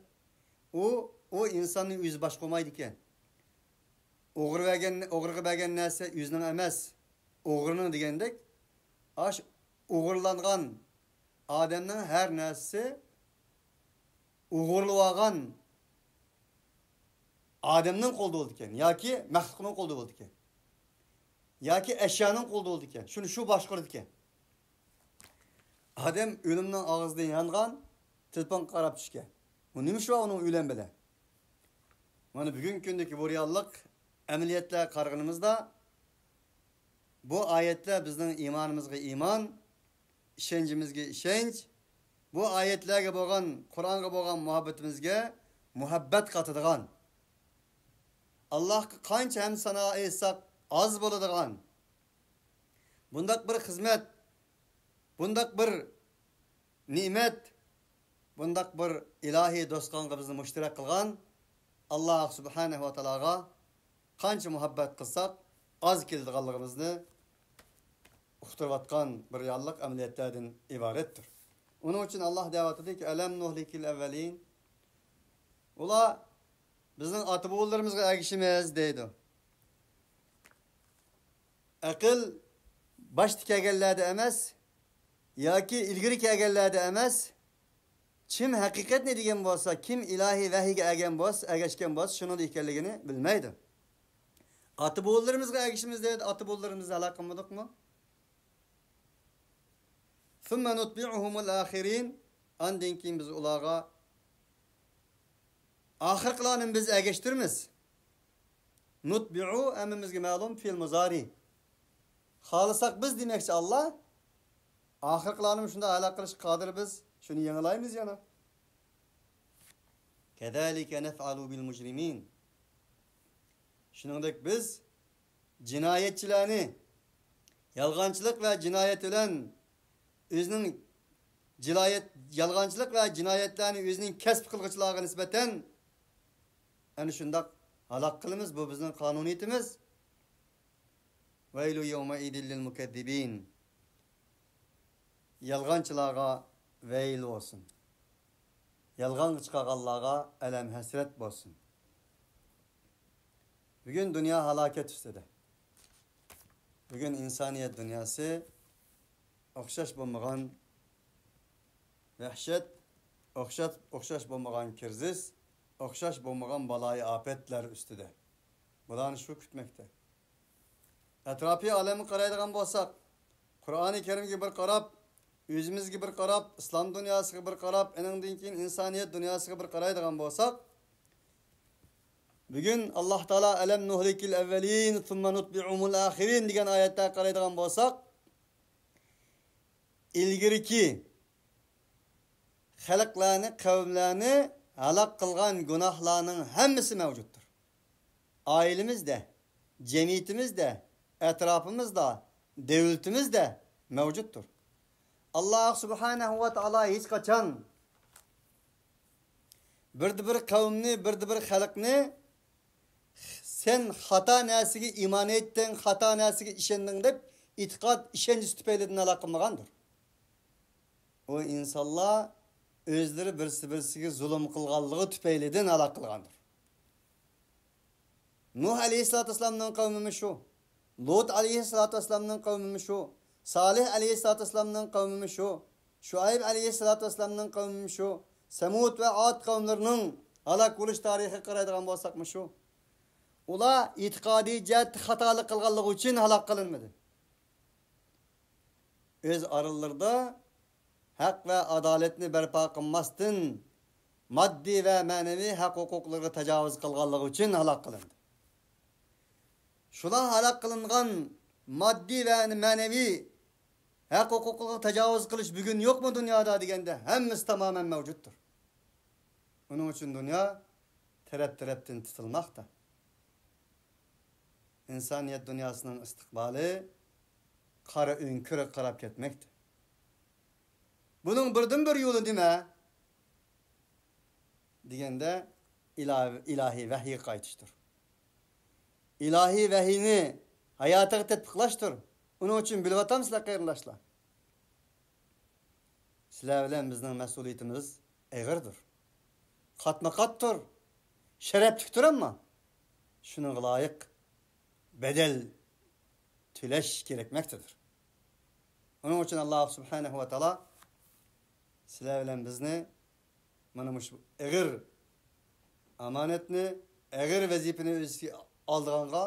ئۇ، ئۇ ئىنساننى ئۆزى باشقۇرمايدىكەن. ئوغرى بەرگەن، ئوغرىغا بەرگەن نەرسە ئۆزىنىڭ ئەمەس، ئوغرىنىڭ دېگەندەك، ئاش ئوغرىلانغان ئادەمنىڭ ھەر نەرسىسى ئوغرىلىۋالغان ئادەمنىڭ قولىدا بولىدىكەن ياكى مەخلۇقنىڭ قولىدا بولىدىكەن ياكى ئەشيانىڭ قولىدا بولىدىكەن. شۇنى شۇ باشقۇرىدىكەن. ئادەم ئۆلۈمنىڭ ئاغزىدا يانغان، تېلېفونغا قاراپ چۈشكەن. بۇ نېمە ئىش بار ئۇنىڭ ئۆلۈم بىلەن؟ مانا بۈگۈنكى كۈندىكى بۇ رېئاللىق ئەمەلىيەتلەرگە قارىغىنىمىزدا، بۇ ئايەتلەر بىزنىڭ ئىمانىمىزغا ئىمان، ئىشەنچىمىزگە ئىشەنچ، بۇ ئايەتلەرگە بولغان، قۇرئانغا بولغان مۇھەببىتىمىزگە مۇھەببەت قاتىدىغان، ئاللاھقا قانچە ھەمدۇ سانا ئېيتساق ئاز بولىدىغان، بۇنداق بىر خىزمەت، بۇنداق بىر نېمەت، بۇنداق بىر ئىلاھىي دوستخانغا بىزنى مۇشتەرەك قىلغان ئاللاھ سۇبھانەھۇ ۋە تائالاغا قانچە مۇھەببەت قىلساق، ئاز كېلىدىغانلىقىمىزنى ئۇقتۇرۇۋاتقان بىر رېئاللىق ئەمەلىيەتلەردىن ئىبارەتتۇر. ئۇنىڭ ئۈچۈن ئاللاھ دەۋاتىدۇكى، ئەلەم نۇھلىكىل ئەۋۋەلىن. ئۇلار بىزنىڭ ئاتا-بوۋىلىرىمىزغا ئەگىشىمىز دەيدۇ. ئەقىل باشتا كەلگەنلەردە ئەمەس ياكى ئىلگىرى كەلگەنلەردە ئەمەس، كىم ھەقىقەتنى دېگەن بولسا، كىم ئىلاھىي ۋەھىيگە ئەگەن بولسا، ئەگەشكەن بولسا، شۇنىڭدا ئىكەنلىكىنى بىلمەيدۇ. ئاتا-بوۋىلىرىمىزغا ئەگىشىمىز دەيدۇ، ئاتا-بوۋىلىرىمىزنى ھالاك قىلمىدۇقمۇ؟ ثم نتبعهم الآخرين. ئاندىن كېيىن بىز ئۇلارغا ئاخىرقىلارنى بىز ئەگەشتۈرىمىز. نتبع ھەممىمىزگە مەلۇم، فېئىل مۇزارى. خالىساق بىز دېمەكچى ئاللاھ. ئاخىرقىلارنىمۇ شۇنداق ھالاك قىلىشقا قادىر بىز. شۇنى يېڭىلايمىز يەنە. كذلك نفعل بالمجرمين. شۇنىڭدەك بىز جىنايەتچىلەرنى، يالغانچىلىق ۋە جىنايەت بىلەن ئۆزىنىڭ جىنايەت، يالغانچىلىق ۋە جىنايەتلەرنى ئۆزىنىڭ كەسىپ قىلغۇچىلارغا نىسبەتەن ئەنە شۇنداق ھالاك قىلىمىز. بۇ بىزنىڭ قانۇنىيىتىمىز. ويل يومئذ للمكذبين. يالغانچىلارغا ۋەيل بولسۇن. يالغانغا چىقارغانلارغا ئەلەم ھەسرەت بولسۇن. بۈگۈن دۇنيا ھالاكەت ئۈستىدە. بۈگۈن ئىنسانىيەت دۇنياسى ئوخشاش بولمىغان ۋەھشەت، ئوخشاش، ئوخشاش بولمىغان كىرىزىس، ئوخشاش بولمىغان بالايىئاپەتلەر ئۈستىدە. بۇلارنى شۇ كۈتمەكتە. ئەتراپىي ئالەمگە قارايدىغان بولساق، قۇرئانى كەرىمگە بىر قاراپ، ئۆزىمىزگە بىر قاراپ، ئىسلام دۇنياسىغا بىر قاراپ، ئېنىڭدىن كېيىن ئىنسانىيەت دۇنياسىغا بىر قارايدىغان بولساق، بۈگۈن ئاللاھ تائالا «ألم نهلك الأولين ثم نتبعهم الآخرين» دېگەن ئايەتلەرگە قارايدىغان بولساق، ئىلگىرىكى خەلقلەرنى، قەۋملەرنى ھالاك قىلغان گۇناھلارنىڭ ھەممىسى مەۋجۇتتۇر. ئائىلىمىزدە، جەمئىيىتىمىزدە، ئەتراپىمىزدا، دۆلىتىمىزدە مەۋجۇتتۇر. ئاللاھ سۇبھانەھۇ ۋە تائالا ھېچقاچان بىردە بىر قەۋمنى، بىردە بىر خەلقنى «سەن خاتا نەرسىگە ئىمان ئېيتتىڭ، خاتا نەرسىگە ئىشەندىڭ» دەپ ئېتىقاد، ئىشەنچىسى تۈپەيلىدىن ھالاك قىلمىغاندۇر. ئۇ ئىنسانلار ئۆزلىرى بىرسى-بىرسىگە زۇلۇم قىلغانلىقى تۈپەيلىدىن ھالاك قىلغاندۇر. نۇھ ئەلەيھىسسالاتۇ ۋەسسالامنىڭ قەۋمىمۇ شۇ. لۇت ئەلەيھىسسالاتۇ ۋەسسالامنىڭ قەۋمىمۇ شۇ. سالىھ ئەلەيھىسسالاتۇ ۋەسسالامنىڭ قەۋمىمۇ شۇ. شۇئەيب ئەلەيھىسسالاتۇ ۋەسسالامنىڭ قەۋمىمۇ شۇ. سەمۇد ۋە ئاد قەۋملىرىنىڭ ھالاك بولۇش تارىخىغا قارايدىغان بولساقمۇ شۇ. ئۇلار ئېتىقادىي جەھەتتە خاتالىق قىلغانلىقى ئۈچۈن ھالاك قىلىنمىدى. ئۆز ئارىلىرىدا ھەق ۋە ئادالەتنى بەرپا قىلماستىن، ماددىي ۋە مەنىۋى ھەق ھوقۇقلىرىغا تاجاۋۇز قىلغانلىقى ئۈچۈن ھالاك قىلىندى. شۇلار ھالاك قىلىنغان ماددىي ۋە مەنىۋى ھەق ھوقۇقلىرىغا تاجاۋۇز قىلىش بۈگۈن يوقمۇ دۇنيادا دېگەندە، ھەممىسى تامامەن مەۋجۇتتۇر. ئۇنىڭ ئۈچۈن دۇنيا تەرەپ-تەرەپتىن تىتىلماقتا. ئىنسانىيەت دۇنياسىنىڭ ئىستىقبالى قارا ئۆڭكۈرگە قاراپ كەتمەكتە. بۇنىڭ بىردىنبىر يولى نېمە؟ دېگەندە، ئىلا-، ئىلاھىي ۋەھىيگە قايتىشتۇر. ئىلاھىي ۋەھىينى ھاياتىغا تەتبىقلاشتۇر. ئۇنىڭ ئۈچۈن بىلىۋاتامسىلەر، قېرىنداشلار؟ سىلەر بىلەن بىزنىڭ مەسئۇلىيىتىمىز ئېغىردۇر. قاتمۇ قاتتۇر. شەرەپلىكتۇر ئەمما. شۇنىڭغا لايىق بەدەل تۆلەش كېرەكمەكتىدۇر. ئۇنىڭ ئۈچۈن ئاللا سۇبھانەھۇ ۋە تائالا سىلەر بىلەن بىزنى مانا مۇشۇ ئېغىر ئامانەتنى، ئېغىر ۋەزىپىنى ئۆز ئۈستىگە ئالىدىغانغا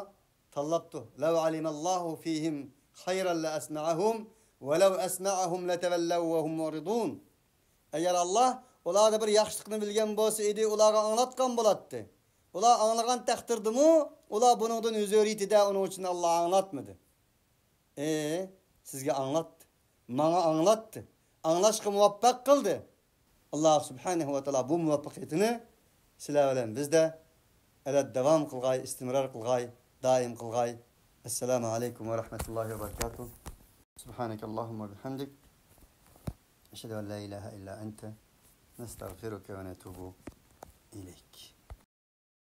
تاللاپتۇ. لو علم الله فيهم خيرا لأسمعهم ولو أسمعهم لتولوا وهم معرضون. ئەگەر ئاللا ئۇلاردا بىر ياخشىلىقنى بىلگەن بولسا ئىدى، ئۇلارغا ئاڭلاتقان بولاتتى. ئۇلار ئاڭلىغان تەقدىردىمۇ، ئۇلار بۇنىڭدىن ھۆزۈر يېتىدە، ئۇنىڭ ئۈچۈن ئاللا ئاڭلاتمىدى. ئى، سىزگە ئاڭلاتتى. ماڭا ئاڭلاتتى. ئاڭلاشقا مۇۋەپپەق قىلدى. ئاللا سۇبھانەھۇ ۋە تائالا بۇ مۇۋەپپەقىيىتىنى سىلەر بىلەن بىزدە ئەبەد داۋام قىلغاي، ئىستىمرار قىلغاي، دائىم قىلغاي. السلام عليكم ورحمة الله وبركاته. سبحانك اللهم وبحمدك. أشهد أن لا إله إلا أنت. نستغفرك ونتوب إليك.